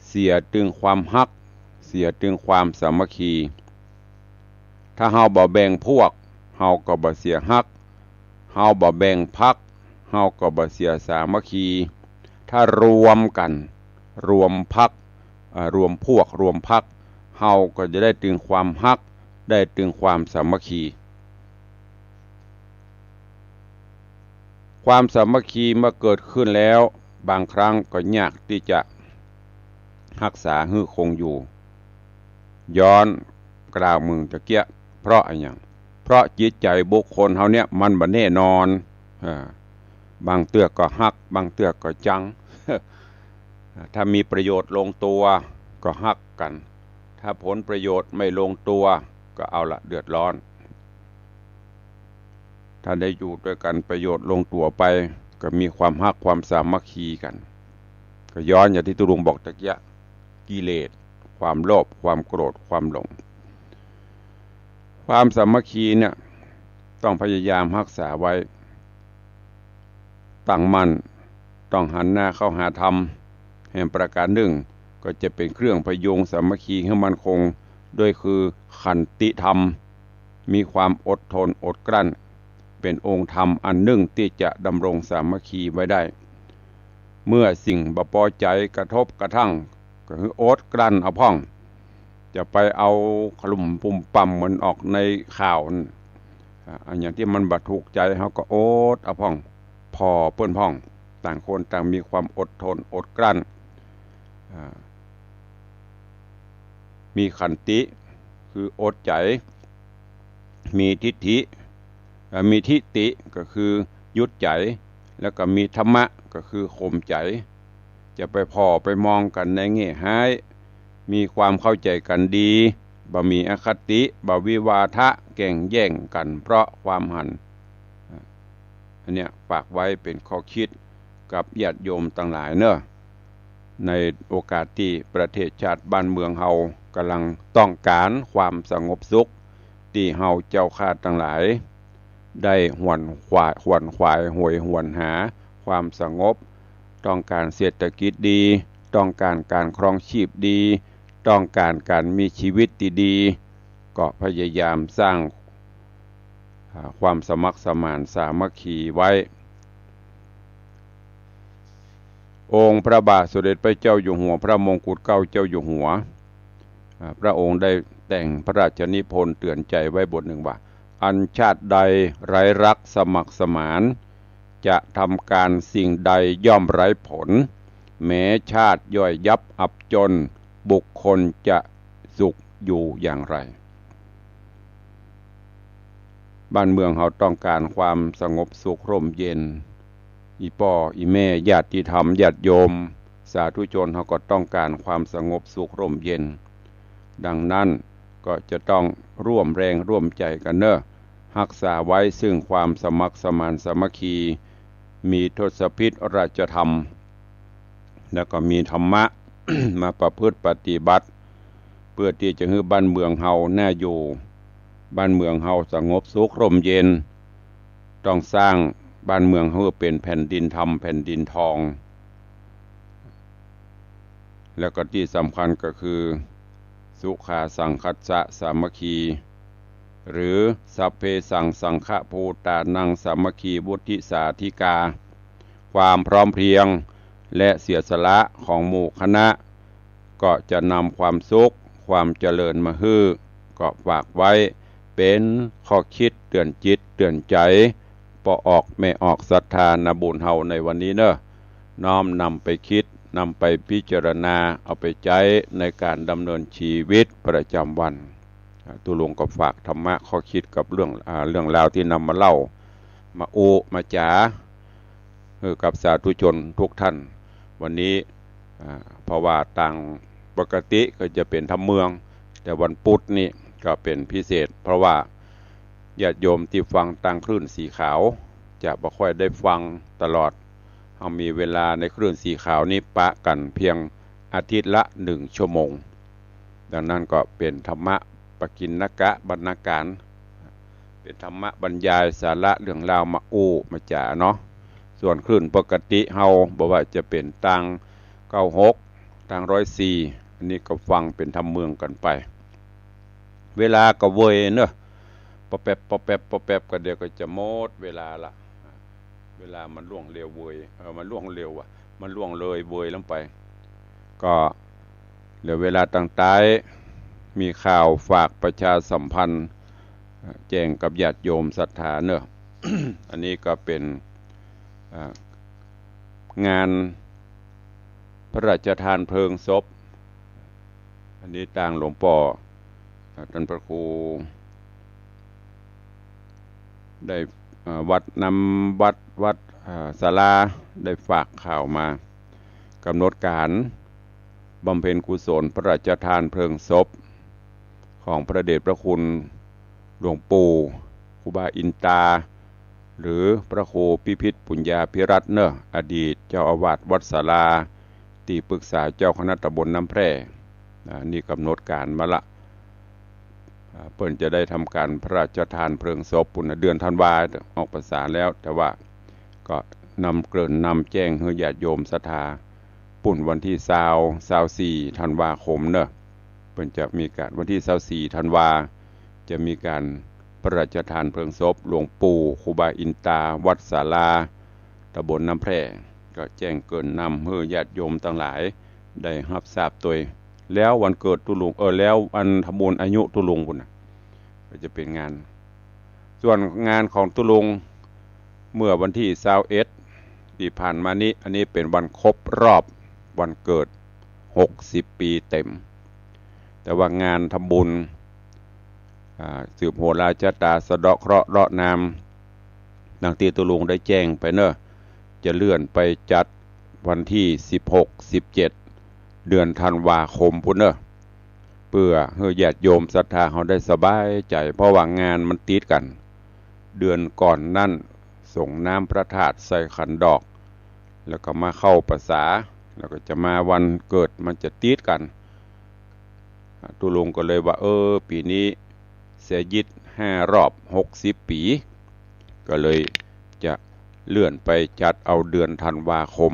เสียตึงความฮัก เสียตึงความสามัคคี ถ้าเฮาบ่แบ่งพวก เฮาก็บ่เสียฮัก เฮาบ่แบ่งพรรค เฮาก็บ่เสียสามัคคี ถ้ารวมกั๋น รวมพรรค อ่า รวมพวก รวมพรรค เฮาก็จะได้ตึงความฮัก ได้ตึงความสามัคคี ความสามัคคีเมื่อเกิดขึ้นแล้ว บางครั้งก็ยากตี้จะฮักษาหื้อคงอยู่ ย้อนกล่าวเมื่อตะเกียะ เพราะอะหยัง เพราะจิตใจ๋บุคคลเฮาเนี่ยมันบ่แน่นอน อ่า บางเตื้อก็ฮัก บางเตื้อก็จัง ถ้ามีประโยชน์ลงตัวก็ฮักกั๋น ถ้าผลประโยชน์ไม่ลงตัวก็เอาละเดือดร้อน ถ้าได้อยู่ตวยกั๋นประโยชน์ลงตั๋วไป ก็มีความฮักความสามัคคีกั๋น ก็ย้อนอย่างตี้ตุ๊ลุงบอกตะกี้ กิเลส ความโลภ ความโกรธ ความหลง ความสามัคคีเนี่ยต้องพยายามฮักษาไว้ ตั้งมั่น ต้องหันหน้าเข้าหาธรรม แหมประก๋านนึ่งก็จะเป๋นเครื่องพยุงสามัคคีหื้อมั่นคง โดยคือขันติธรรม มีความอดทนอดกลั้น เป๋นองค์ธรรมอันนึ่งตี้จะดำรงสามัคคีไว้ได้ เมื่อสิ่งบ่ปอใจ๋กระทบกระทั่ง ก็คืออดกลั้นเอาพ่อง จะไปเอาขลุ่มปุ่มป่ำเหมือนออกในข่าวนั่น อ่า อันอย่างตี้มันบ่ถูกใจ๋เฮาก็อดเอาพ่อง ผ่อเปิ้นพ่อง ต่างคนต่างมีความอดทนอดกลั้น อ่า มีขันติ คืออดใจ๋ มีทิฏฐิ เอ่อ มีทิฏฐิก็คือหยุดใจ๋ แล้วก็มีธรรมะก็คือข่มใจ๋ จะไปผ่อไปมองกั๋นในแง่ฮ้าย มีความเข้าใจ๋กั๋นดี บ่มีอคติ บ่วิวาทะแก่งแย่งกั๋นเพราะความหัน อันเนี้ยฝากไว้เป๋นข้อคิดกับญาติโยมตังหลายเนาะ ในโอกาสตี้ประเทศชาติบ้านเมืองเฮาก่ำลังต้องก๋านความสงบสุข ตี้เฮาเจ้าข้าตังหลาย ได้ขวนขวาย ขวนขวายโหยหวนหาความสงบ ต้องก๋านเศรษฐกิจดี ต้องก๋านก๋านครองชีพดี ต้องก๋านก๋านมีชีวิตตี้ดี ก็พยายามสร้าง อ่า ความสมัครสมานสามัคคีไว้ องค์พระบาทสมเด็จพระเจ้าอยู่หัว พระมงกุฎเกล้าเจ้าอยู่หัว อ่า พระองค์ได้แต่งพระราชนิพนธ์เตือนใจ๋ไว้บทนึ่งว่า อันชาติใดไร้รักสมัครสมาน จะทำการสิ่งใดย่อมไร้ผล แม้ชาติย่อยยับอับจน บุคคลจะสุขอยู่อย่างไร บ้านเมืองเฮาต้องก๋านความสงบสุขร่มเย็น อี่ป้ออี่แม่ญาติธรรมญาติโยม สาธุชนเฮาก็ต้องก๋านความสงบสุขร่มเย็น ดังนั้นก็จะต้องร่วมแรงร่วมใจ๋กั๋นเนาะ ฮักษาไว้ซึ่งความสมัครสมานสามัคคี มีทศพิธราชธรรม แล้วก็มีธรรมะ มาประพฤติปฏิบัติ เพื่อตี้จะหื้อบ้านเมืองเฮาน่าอยู่ บ้านเมืองเฮาสงบสุขร่มเย็น ต้องสร้างบ้านเมืองหื้อเป๋นแผ่นดินธรรมแผ่นดินทอง แล้วก็ตี้สำคัญก็คือ สุขาสังคัสสะสามัคคี หรือ สัพเพสังสังฆะภูตานังสามัคคีวุฒิสาธิกา ความพร้อมเพรียง และเสียสละของหมู่คณะ ก็จะนำความสุข ความเจริญมาหื้อ ก็ฝากไว้เป๋นข้อคิดเตือนจิตเตือนใจ๋ ป้อออกแม่ออกศรัทธานาบุญเฮาในวันนี้เนาะ น้อมนำไปคิด นำไปพิจารณา เอาไปใจ๊ในก๋านดำเนินชีวิตประจำวัน อ่า ตุ๊ลุงก็ฝากธรรมะข้อคิดกับเรื่อง อ่า เรื่องราวตี้นำมาเล่า มาอู้ มาจ๋า เออ กับสาธุชนทุกท่าน วันนี้ อ่า เพราะว่าตางปกติก็จะเป๋นธรรมเมือง แต่วันพุธนี่ก็เป๋นพิเศษ เพราะว่าญาติโยมตี้ฟังตางคลื่นสีขาว จะบ่ค่อยได้ฟังตลอด เฮามีเวลาในคลื่นสีขาวนี้ปะกั๋นเพียงอาทิตย์ละหนึ่งชั่วโมง ดังนั้นก็เป๋นธรรมะปกิณกะบรรณาการ เป๋นธรรมะบรรยายสาระเรื่องราวมาอู้มาจ๋าเนาะ ส่วนคลื่นปกติเฮา บ่ว่าจะเป๋นตางเก้าหก ตางร้อยสี่ อันนี้ก็ฟังเป๋นธรรมเมืองกั๋นไป เวลาก็เวยเนาะ ปอแป๊บ ปอแป๊บ ปอแป๊บ ก็เดี๋ยวก็จะหมดเวลาละ เวลามันล่วงเร็วเวย เออ มันล่วงเร็วว่ะ มันล่วงเลยเวยลงไป ก็เหลือเวลาตางต๊าย มีข่าวฝากประชาสัมพันธ์ เอ่อ แจ้งกับญาติโยมศรัทธาเนาะ อันนี้ก็เป๋น เอ่อ งานพระราชทานเพลิงศพ อันนี้ตางหลวงป้อ เอ่อ ต้านพระครู ได้ เอ่อ วัดนำ วัด วัด อ่า ศาลาได้ฝากข่าวมา กำหนดก๋านบำเพ็ญกุศลพระราชทานเพลิงศพของพระเดชพระคุณหลวงปู่ครูบาอินตา หรือพระครูพิพิธปุญญาภิรัตน์เนอะ อดีตเจ้าอาวาสวัดศาลา ตี้ปรึกษาเจ้าคณะตำบลน้ำแพร่ อ่า นี่กำหนดก๋านมาละ อ่า เปิ้นจะได้ทำก๋านพระราชทานเพลิงศพปู้นนะ เดือนธันวาออกพรรษาแล้ว แต่ว่าก็นำเกริ่นนำแจ้งหื้อญาติโยมศรัทธา ปู้นวันตี้ซาว ซาวสี่ธันวาคมเนอะ เปิ้นจะมีก๋านวันตี้ซาวสี่ธันวา จะมีก๋านพระราชทานเพลิงศพหลวงปู่ครูบาอินตา วัดศาลา ตำบลน้ำแพร่ ก็แจ้งเกริ่นนำหื้อญาติโยมตังหลายได้ฮับทราบตวย แล้ววันเกิดตุ๊ลุง เออ แล้ววันทำบุญอายุตุ๊ลุงปู้นนะ ก็จะเป๋นงาน ส่วนงานของตุ๊ลุงเมื่อวันตี้ซาวเอ็ดตี้ผ่านมานี้ อันนี้เป๋นวันครบรอบวันเกิดหกสิบปี๋เต๋ม แต่ว่างานทำบุญ อ่า สืบโหราชะตาสะเดาะเคราะห์เลาะนาม ดังตี้ตุ๊ลุงได้แจ้งไปเนอะ จะเลื่อนไปจัดวันตี้สิบหก สิบเจ็ด เดือนธันวาคมปู้นเนอะ เปื้อหื้อญาติโยมศรัทธาเฮาได้สบายใจ๋ เพราะว่างานมันติดกั๋น เดือนก่อนนั้นสรงน้ำพระธาตุใส่ขันดอก แล้วก็มาเข้าพรรษา แล้วก็จะมาวันเกิด มันจะติดกั๋น ตุ๊ลุงก็เลยว่า เออ ปี๋นี้เสียยิดห้ารอบหกสิบปี๋ ก็เลยจะเลื่อนไปจัดเอาเดือนธันวาคม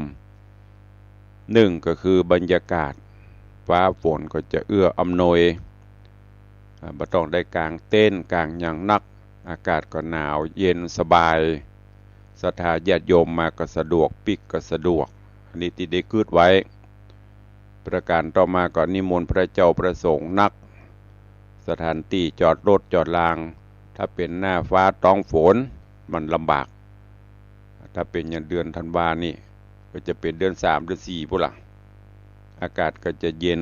นึ่งก็คือบรรยากาศฟ้าฝนก็จะเอื้ออำนวย อ่า บ่ต้องได้ก๋างเต็นท์ก๋างหยังนัก อากาศก็หนาวเย็นสบาย ศรัทธาญาติโยมมาก็สะดวก ปิ๊กก็สะดวก อันนี้ตี้ได้กึ๊ดไว้ ประก๋านต่อมาก็นิมนต์พระเจ้าพระสงฆ์นัก สถานตี้จอดรถจอดลาง ถ้าเป๋นหน้าฟ้าต๊องฝนมันลำบาก ถ้าเป๋นอย่างเดือนธันวานี่ ก็จะเป๋นเดือนสาม เดือนสี่ปู้นละ อากาศก็จะเย็น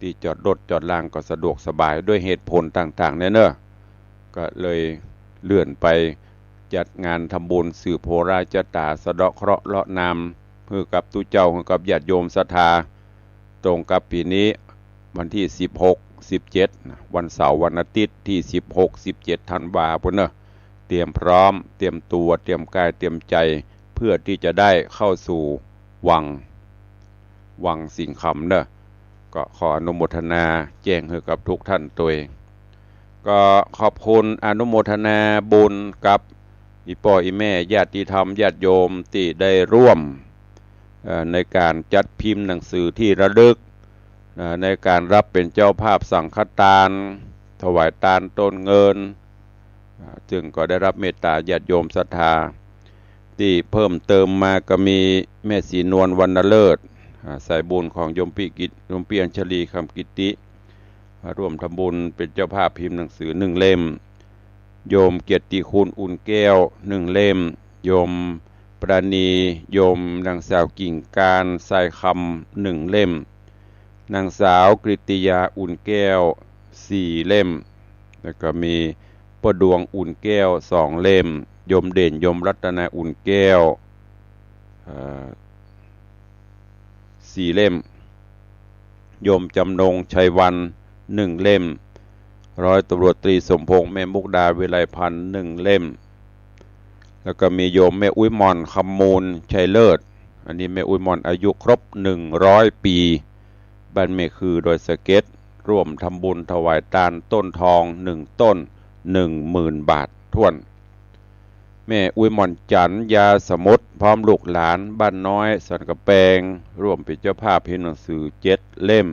ตี้จอดรถจอดลางก็สะดวกสบาย ด้วยเหตุผลต่างๆ เนี่ยเนอะ ก็เลยเลื่อนไปจัดงานทำบุญสืบโหราชะตาสะเดาะเคราะห์เลาะนาม หื้อกับตุ๊เจ้า หื้อกับญาติโยมศรัทธา ตรงกับปี๋นี้วันตี้สิบหก สิบเจ็ดนะ วันเสาร์วันอาทิตย์ตี้สิบหก สิบเจ็ดธันวาปู้นเนอะ เตรียมพร้อม เตรียมตั๋ว เตรียมก๋าย เตรียมใจ๋ เปื้อตี้จะได้เข้าสู่วัง วังสิงห์คำเนอะ ก็ขออนุโมทนาแจ้งหื้อกับทุกท่านตวย ก็ขอบคุณอนุโมทนาบุญกับอี่ป้ออี่แม่ญาติธรรมญาติโยมตี้ได้ร่วม เอ่อ ในก๋านจัดพิมพ์หนังสือตี้ระลึก เอ่อ ในก๋านรับเป๋นเจ้าภาพสังฆทาน ถวายตานต้นเงิน อ่า ซึ่งก็ได้รับเมตตาญาติโยมศรัทธา ตี้เพิ่มเติมมาก็มีแม่ศรีนวลวรรณฤๅษ อ่า สายบุญของโยมปี้กิต- โยมปี้อัญชลี คำกิตติ มาร่วมทำบุญเป๋นเจ้าภาพพิมพ์หนังสือหนึ่งเล่ม โยมเกียรติคุณ อุ่นแก้ว หนึ่งเล่ม โยมปราณี โยมนางสาวกิ่งการ ทรายคำ หนึ่งเล่ม นางสาวกฤติยา อุ่นแก้ว สี่เล่ม แล้วก็มีป้อดวง อุ่นแก้ว สองเล่ม โยมเด่น โยมรัตนา อุ่นแก้ว เอ่อ สี่เล่ม โยมจำนง ชัยวรรณ หนึ่งเล่ม ร้อยตำรวจตรีสมพงษ์ แม่มุกดา วิไลพันธ์ หนึ่งเล่ม แล้วก็มีโยมแม่อุ๊ยหม่อน คำมูล ชัยเลิศ อันนี้แม่อุ๊ยหม่อนอายุครบหนึ่งร้อยปี๋ บ้านแม่คือ ดอยสะเก็ด ร่วมทำบุญถวายตานต้นทองหนึ่งต้น หนึ่งหมื่นบาทถ้วน แม่อุ๊ยหม่อนจันทร์ ยาสมุทร พร้อมลูกหลาน บ้านน้อย สันกำแปง ร่วมเป๋นเจ้าภาพพิมพ์หนังสือเจ็ดเล่ม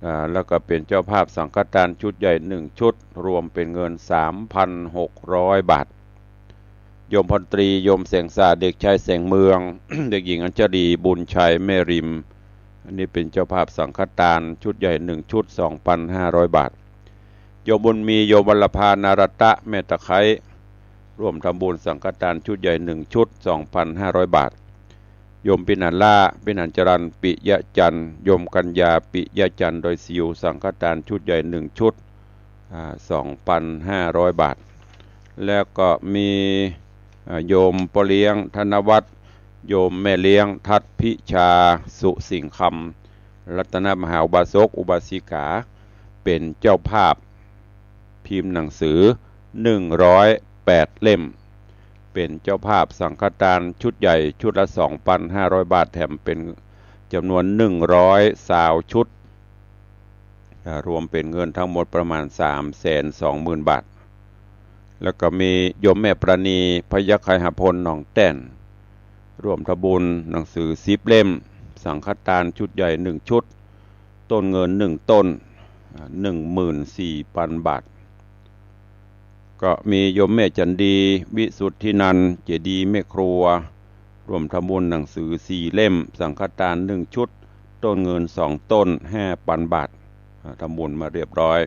อ่า แล้วก็เป๋นเจ้าภาพสังฆทานชุดใหญ่หนึ่งชุด รวมเป๋นเงินสามพันหกร้อยบาท โยมพลตรี โยมแสงสาด เด็กชายแสงเมือง เด็กหญิงอัญชลี บุญชัย แม่ริม อันนี้เป๋นเจ้าภาพสังฆทานชุดใหญ่หนึ่งชุด สองพันห้าร้อยบาท โยมบุญมี โยมวัลลภา นารัตตะ แม่ตะไคร้ ร่วมทำบุญสังฆทานชุดใหญ่หนึ่งชุด สองพันห้าร้อยบาท โยมปิณหาล่า ปิณหาจรัญ ปิยะจันทร์ โยมกัญญา ปิยะจันทร์ ดอยสิว สังฆทานชุดใหญ่หนึ่งชุด อ่า สองพันห้าร้อยบาท แล้วก็มี อ่า โยมป้อเลี้ยงธนวัฒน์ โยมแม่เลี้ยงทัศน์พิชา สุสิงห์คำ รัตนมหาอุบาสกอุบาสิกา เป๋นเจ้าภาพพิมพ์หนังสือ หนึ่งร้อยแปดเล่ม เป๋นเจ้าภาพสังฆทานชุดใหญ่ชุดละ สองปันห้าร้อยบาท แถมเป๋นจ๋ำนวน หนึ่งร้อยซาวชุด อ่า รวมเป๋นเงินทั้งหมดประมาณ สามแสนสองหมื่นบาท แล้วก็มีโยมแม่ปราณี พยัคฆไคหพล หนองแต้น ร่วมทำบุญหนังสือ สิบเล่ม สังฆทานชุดใหญ่ หนึ่งชุด ต้นเงิน หนึ่งต้น อ่า หนึ่งหมื่นสี่ปันบาท ก็มีโยมแม่จันดี วิสุทธินันท์ เจดีย์แม่ครัว ร่วมทำบุญหนังสือ สี่เล่ม สังฆทาน หนึ่งชุด ต้นเงิน สองต้น ห้าปันบาท อ่า ทำบุญมาเรียบร้อย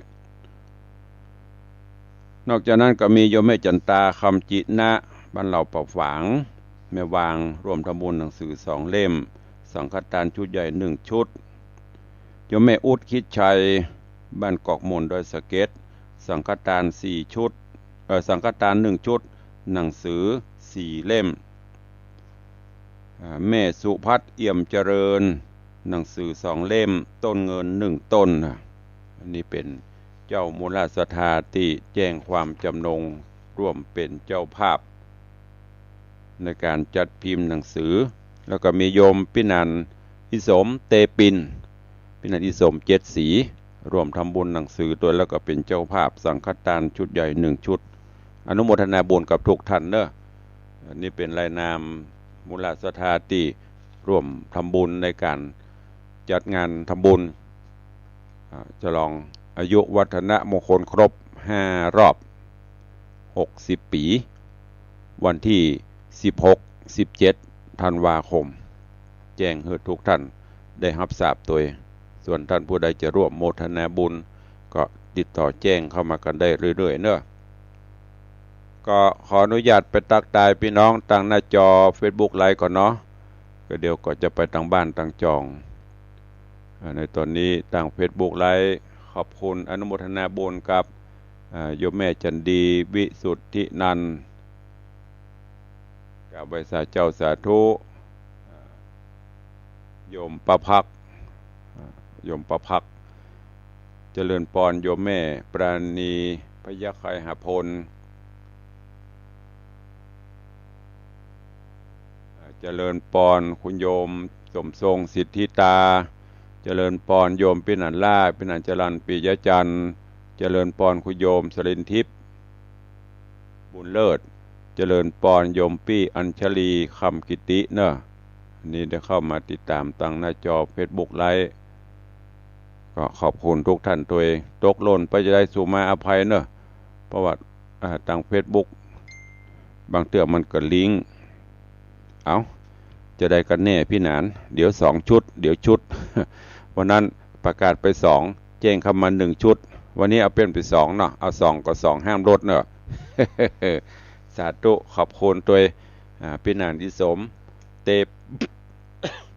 นอกจากนั้นก็มีโยมแม่จันตา คำจินะ บ้านเหล่าป่าฝาง แม่วาง ร่วมทำบุญหนังสือ สองเล่ม สังฆทานชุดใหญ่ หนึ่งชุด โยมแม่อุ๊ด คิดชัย บ้านกอกมูล ดอยสะเก็ด สังฆทาน สี่ชุด เอ่อ สังฆทาน หนึ่งชุด หนังสือ สี่เล่ม อ่า แม่สุพัฒน์ เอี่ยมเจริญ หนังสือ สองเล่ม ต้นเงิน หนึ่งต้น นะ อันนี้เป๋นเจ้ามูลศรัทธาตี้แจ้งความจำนงร่วมเป๋นเจ้าภาพ ในก๋านจัดพิมพ์หนังสือ แล้วก็มีโยมปี้นันอิสม เตปิน ปี้นันอิสม เจ็ดสี ร่วมทำบุญหนังสือตวย แล้วก็เป๋นเจ้าภาพสังฆทานชุดใหญ่ หนึ่งชุด อนุโมทนาบุญกับทุกท่านเนอะ อันนี้เป๋นรายนามมูลศรัทธาตี้ร่วมทำบุญในก๋านจัดงานทำบุญ อ่า ฉลองอายุวัฒนมงคลครบ ห้ารอบ หกสิบปี๋ วันตี้ สิบหก สิบเจ็ด ธันวาคม แจ้งหื้อทุกท่านได้ฮับทราบตวย ส่วนท่านผู้ใดจะร่วมโมทนาบุญ ก็ติดต่อแจ้งเข้ามากั๋นได้เรื่อยๆ เนอะ ก็ขออนุญาตไปตั๊กตายปี้น้องตางหน้าจอเฟซบุ๊กไลฟ์ก่อนเนาะ ก็เดี๋ยวก็จะไปตางบ้านตางจอง อ่า ในต๋อนนี้ตางเฟซบุ๊กไลฟ์ ขอบคุณอนุโมทนาบุญกับ อ่า โยมแม่จันดี วิสุทธินันท์ กราบไหว้สาเจ้าสาธุ อ่า โยมป้าภัก อ่า โยมป้าภัก เจริญปอน โยมแม่ปราณี พยัคฆไคหพล อ่า เจริญปอน คุณโยมสมทรง สิทธิตา เจริญปอน โยมปี้นันล่า ปี้นันจรัญ ปิยะจันทร์ เจริญปอน คุณโยมสรินทิพย์ บุญเลิศ เจริญปอน โยมปี้อัญชลี คำกิติเนอะ อันนี้ได้เข้ามาติดต๋ามตางหน้าจอเฟซบุ๊กไลฟ์ ก็ขอบคุณทุกท่านตวย ตกหล่นไปจาใดสุมาอภัยเนอะ เพราะว่า อ่า ตางเฟซบุ๊ก บางเตื้อมันก็ลิงก์ เอ้า จาใดกั๋นแน่ปี้หนาน เดี๋ยวสองชุด เดี๋ยวชุด วันนั้นประกาศไปสอง แจ้งเข้ามาหนึ่งชุด วันนี้เอาเปลี่ยนไปสองเนาะ เอาสองก็สอง ห้ามลดเนอะ สาธุ ขอบคุณตวย อ่า ปี้หนานอิสม เต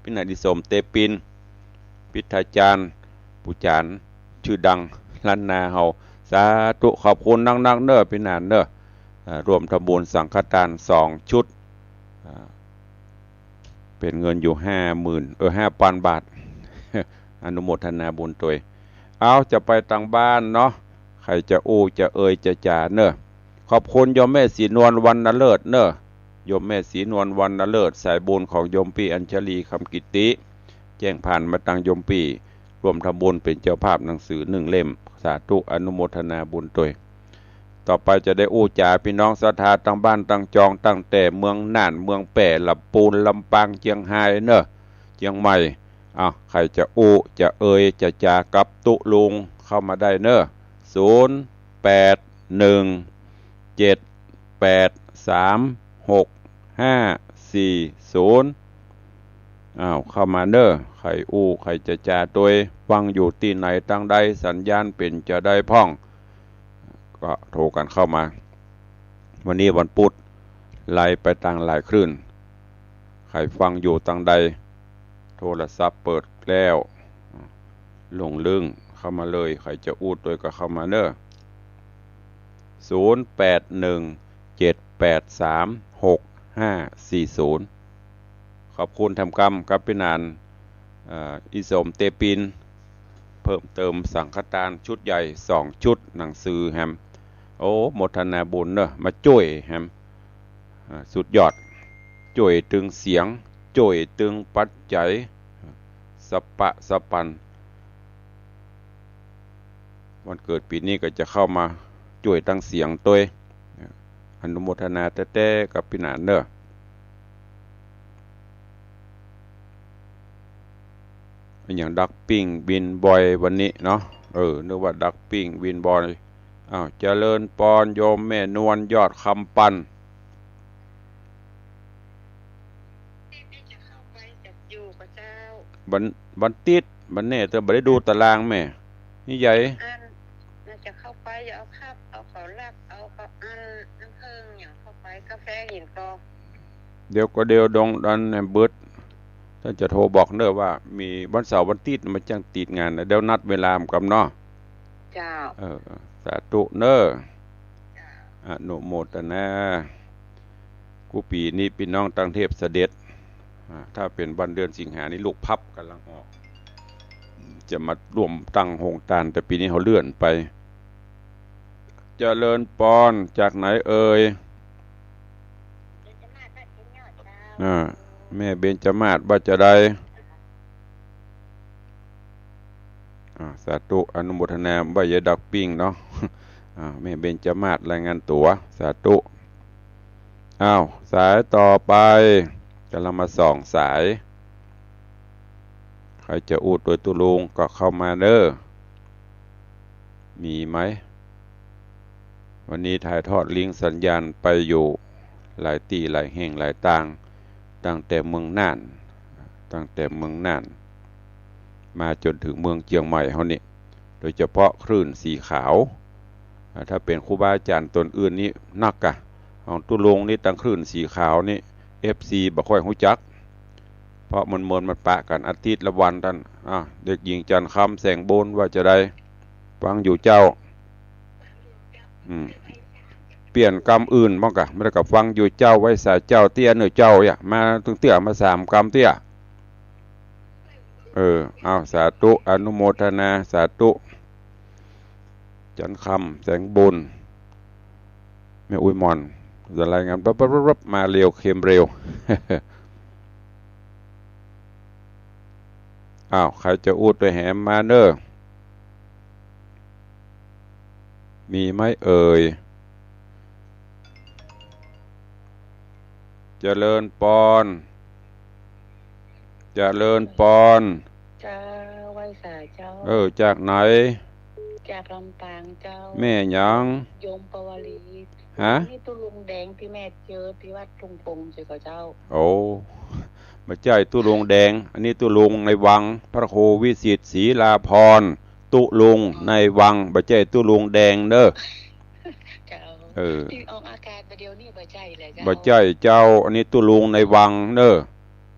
ปี้หนานอิสม เตปิน ปิทาจารย์ ปู่จ๋ารย์ จื้อดัง ล้านนาเฮา สาธุ ขอบคุณนักๆ เนอะ ปี้หนานเนอะ อ่า ร่วมทำบุญสังฆทานสองชุด อ่า เป๋นเงินอยู่ห้าหมื่น เออ ห้าปันบาท อนุโมทนาบุญตวย เอา จะไปตางบ้านเนาะ ใค่จะอู้จะเอ่ยจะจ๋าเนอะ ขอบคุณโยมแม่ศรีนวล วรรณเลิศเนอะ โยมแม่ศรีนวล วรรณเลิศ สายบุญของโยมปี้อัญชลี คำกิติ แจ้งผ่านมาตางโยมปี้ ร่วมทำบุญเป๋นเจ้าภาพหนังสือหนึ่งเล่ม สาธุ อนุโมทนาบุญตวย ต่อไปจะได้อู้จ๋าปี้น้องศรัทธาตางบ้านตางจอง ตั้งแต่เมืองน่าน เมืองแป้ ลำปูน ลำปาง เจียงฮายเนอะ เจียงใหม่ อ้าว ใค่จะอู้จะเอ่ยจะจ๋ากับตุ๊ลุง เข้ามาได้เนอะ ศูนย์ แปด หนึ่ง เจ็ด แปด สาม หก ห้า สี่ ศูนย์ อ้าว เข้ามาเนอะ ใค่อู้ใค่จะจ๋าตวย ฟังอยู่ตี้ไหนตางใด สัญญาณเป๋นจาใดพ่อง ก็โทรกั๋นเข้ามา วันนี้วันพุธ ไลฟ์ไปตางหลายคลื่น ใค่ฟังอยู่ตางใด โทรศัพท์เปิดแล้ว หลงลึ่ง เข้ามาเลย ใค่จะอู้ตวยก็เข้ามาเนอะ ศูนย์ แปด หนึ่ง เจ็ด แปดสามหกห้าสี่ศูนย์ ขอบคุณแถมกำครับปี้หนาน เอ่อ อีสมเตปิน เพิ่มเติมสังฆทานชุดใหญ่สองชุด หนังสือแหม โอ้ โมทนาบุญเนอะ มาจ้วยแหม อ่า สุดยอด จ้วยตึงเสียง จ้วยตึงปัจจัย สะปะสะปัน วันเกิดปี๋นี้ก็จะเข้ามาจ้วยตึงเสียงตวย อนุโมทนาแต๊ๆ กับปี้หนานเนอะ อะหยังดักปิ้งบินบ่อยวันนี้เนาะ เออ นึกว่าดักปิ้งบินบ่อย อ้าว เจริญปอนโยมแม่นวลยอดคำปัน วัน วันติ๊ด วันแน่เตอะ บ่ได้ดูตารางแม่ นี่ใหญ่ อัน น่าจะเข้าไป เอาคับ เอาเขาลัก เอาเขาอัน น้ำผึ้งอย่างเข้าไป กาแฟหินกอง เดี๋ยวก็เดี๋ยวดองดันเนี่ยเบิด ต้านจะโทรบอกเนอะว่ามีวันเสาร์วันติ๊ดมันจั้งติดงานนะ เดี๋ยวนัดเวลามันกำเนาะ เจ้า เออ สาธุเนอะ เจ้า อนุโมทนา กู้ปี๋นี้ปี้น้องตังเทพเสด็จ อ่า ถ้าเป๋นวันเดือนสิงหานี่ลูกพับก่ำลังออก จะมาร่วมตั้งโฮงตาน แต่ปี๋นี้เขาเลื่อนไป เจริญปอน จากไหนเอ่ย อ่า แม่เบญจมาศว่าจะใด อ่า สาธุ อนุโมทนา บ่าอย่าดักปิ้งเนาะ อ่า แม่เบญจมาศรายงานตั๋ว สาธุ อ้าว สายต่อไป ก่ำลังมาสองสาย ใผจะอู้ตวยตุ๊ลุงก็เข้ามาเด้อ มีไหม วันนี้ถ่ายทอดลิงก์สัญญาณไปอยู่หลายตี้หลายแห่งหลายตาง ตั้งแต่เมืองน่าน ตั้งแต่เมืองน่าน มาจ๋นเถิงเมืองเจียงใหม่เฮานี่ โดยเฉพาะคลื่นสีขาว อ่า ถ้าเป๋นครูบาอาจ๋ารย์ต๋นอื่นนี่นักกะ ของตุ๊ลุงนี่ตังคลื่นสีขาวนี่ เอฟซี บ่ค่อยฮู้จัก เพราะมันเหมือนมันปะกั๋นอาทิตย์ละวันตัน อ่า เด็กหญิงจันทร์คำแสงบุญว่าจะใด ฟังอยู่เจ้า อืม เปลี่ยนกำอื่นบ้างกะ บ่ได้กะฟังอยู่เจ้า ไหว้สาเจ้าเตี้ยเน่อเจ้า เยียะ มาตึงเตื้อมาสามกำเตี้ย เออ เอา สาธุ อนุโมทนา สาธุ จันทร์คำแสงบุญ แม่อุ๊ยหม่อน จะรายงานปั๊บปั๊บปั๊บปั๊บ มาเร็ว เข้มเร็ว อ้าว ใผจะอู้ตวยแหมมาเน่อ มีไหมเอ่ย เจริญปอน เจริญปอน เจ้า ไหว้สาเจ้า เออ จากไหน จากลำปางเจ้า แม่หยัง โยมปวลี ฮะ นี่ตุ๊ลุงแดงตี้แม่เจอตี้วัดทุ่งโป่งเจ้าเจ้า โอ้ บ่ใจ้ตุ๊ลุงแดง อันนี้ตุ๊ลุงในวัง พระครูวิสิทธิ์ศรีลาภรณ์ ตุ๊ลุงในวัง บ่ใจ้ตุ๊ลุงแดงเน่อ เจ้า เออ ตี้ออกอากาศบ่าเดี่ยวนี้บ่ใจ้แหละเจ้า บ่ใจ้เจ้า อันนี้ตุ๊ลุงในวังเน่อ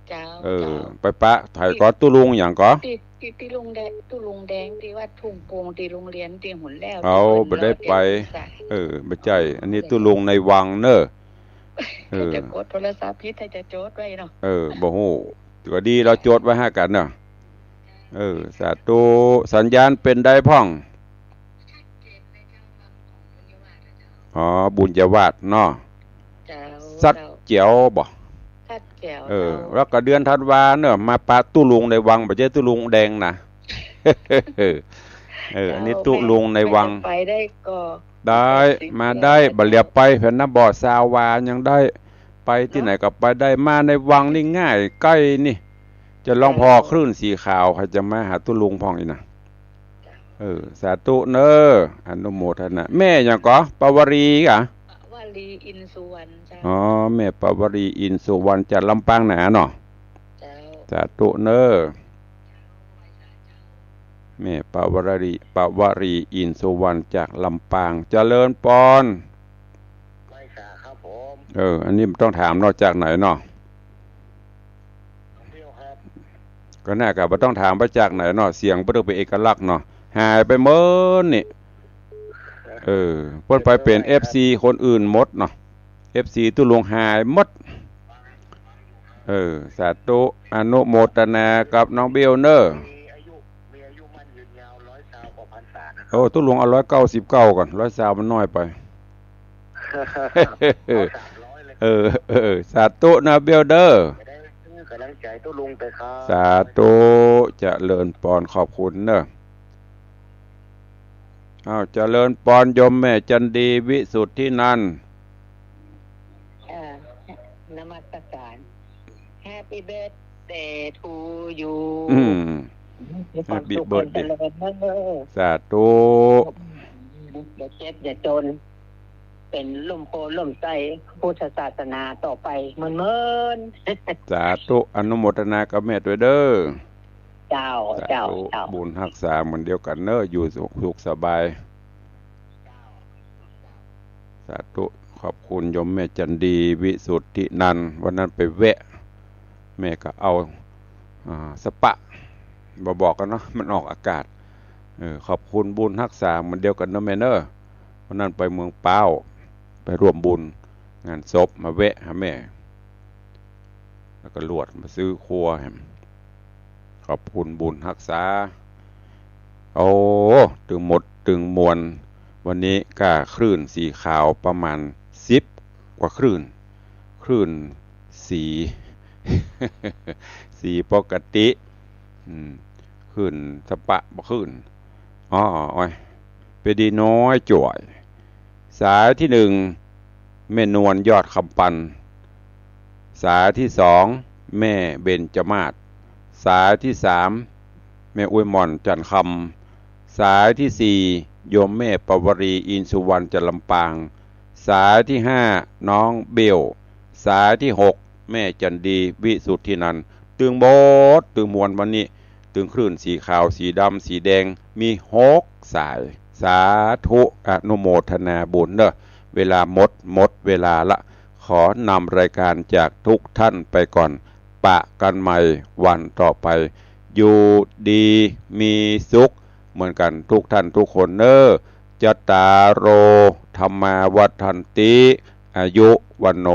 เจ้า เออ เจ้า ไปปะไผก่อ ตุ๊ลุงหยังก่อ ตี้ ตี้ ตี้ลุงแดง ตุ๊ลุงแดงตี้วัดทุ่งโป่งตี้โฮงเฮียนตี้หั้นแล้ว เอา ตี้เปิ้น บ่ได้ไป รอเตรียมเอกสาร เออ บ่ใจ้ อันนี้ตุ๊ลุงในวังเน่อ เออ จะกดโทรศัพท์ผิด ถ้าจะจดไว้เนาะ เออ บ่ฮู้ ก็ดี เฮาจดไว้หากั๋นเนาะ เออ สาธุ สัญญาณเป๋นใดพ่อง อ๋อ บุญญาวาสเนาะ เจ้า สัดแจ๋วบ่ สัดแจ๋ว เออ เจ้า แล้วก็เดือนธันวาเน่อ มาปะตุ๊ลุงในวัง บ่ใจ้ตุ๊ลุงแดงนะ เออ อันนี้ตุ๊ลุงในวัง เจ้า ไปได้ก็ ได้ ไปสิ มาได้ บ่เหลือไปแผนนะ บ่อซาววายังได้ ไปตี้ไหนก็ไปได้ มาในวังนี่ง่าย ใก้นี่ จะลองผ่อคลื่นสีขาว ใผจะมาหาตุ๊ลุงพ่องอี้นะ เออ สาธุเน่อ อนุโมทนา แม่หยังก่อ ปวรีกะ ปวรี อินสุวรรณเจ้า อ๋อ แม่ปวรี อินสุวรรณ จากลำปางหนาเนาะ เจ้า สาธุเน่อ แม่ปวรี ปวรี อินสุวรรณ จากลำปาง เจริญปอน ไหว้สาครับผม เออ อันนี้บ่ต้องถามเนาะ จากไหนเนาะ เดียวครับ ก็น่ากะบ่ต้องถามว่าจากไหนเนาะ เสียงบ่ต้องเป๋นเอกลักษณ์เนาะ หายไปหมดนี่ เออ เปิ้นไปเป๋น เอฟซี คนอื่นหมดเนาะ เอฟซี ตุ๊ลุงหายหมด เออ สาธุ อนุโมทนากับน้องเบลเนอะ มีอายุ มีอายุมั่นยืนยาวร้อยซาวกว่าพรรษานะครับ โอ้ ตุ๊ลุงเอาร้อยเก้าสิบเก้าก่อน ร้อยซาวมันน้อยไป เอาสามร้อยเลย เออ เออ สาธุนะเบลเด้อ จะได้กำลังใจ๋ตุ๊ลุงไปครับ สาธุ เจริญปอน ขอบคุณเนอะ อ้าว เจริญปอนโยมแม่จันดี วิสุทธินันท์ อ่า นมัสการ Happy birthday to you อืม มีความสุข Happy birthday เจริญเนอะ สาธุ อย่าเจ็บอย่าจน เป๋นร่มโพธิ์ร่มไทรพุทธศาสนาต่อไปเมินๆ สาธุ อนุโมทนากับแม่ตวยเด้อ เจ้า สาธุ เจ้า เจ้า บุญฮักษาเหมือนเดียวกั๋นเนอะ อยู่สุข สุขสบาย สาธุ ขอบคุณโยมแม่จันดี วิสุทธินันท์ วันนั้นไปแวะ แม่ก็เอา อ่า สปะ บ่บอกกั๋นเนาะ มันออกอากาศ เออ ขอบคุณบุญฮักษาเหมือนเดียวกั๋นเนาะแม่เนอะ วันนั้นไปเมืองป๊าว ไปร่วมบุญงานศพ มาแวะหาแม่ แล้วก็ลวดมาซื้อครัวแหม ขอบคุณบุญฮักษา โอ้ ตึงหมดตึงมวล วันนี้ก็คลื่นสีขาวประมาณสิบกว่าคลื่น คลื่นสี สีปกติ อืม คลื่นสปะบ่คลื่น อ้อ โอ้ย เป๋นดีน้อยจ้วย สายตี้หนึ่ง แม่นวล ยอดคำปัน สายตี้สอง แม่เบญจมาศ สายตี้สาม แม่อุ๊ยหม่อน จันทร์คำ สายตี้สี่ โยมแม่ปวารี อินทร์สุวรรณ จากลำปาง สายตี้ห้า น้องเบล สายตี้หก แม่จันดี วิสุทธินันท์ ตึงหมดตึงมวลวันนี้ ตึงคลื่นสีขาว สีดำ สีแดง มีหกสาย สาธุ อนุโมทนาบุญเนอะ เวลาหมด หมดเวลาละ ขอนำรายการจากทุกท่านไปก่อน ปะกันใหม่วันต่อไป อยู่ดีมีสุขเหมือนกันทุกท่านทุกคนเนอะ จัตตาโร ธัมมา วัฑฒันติ อายุ วัณโณ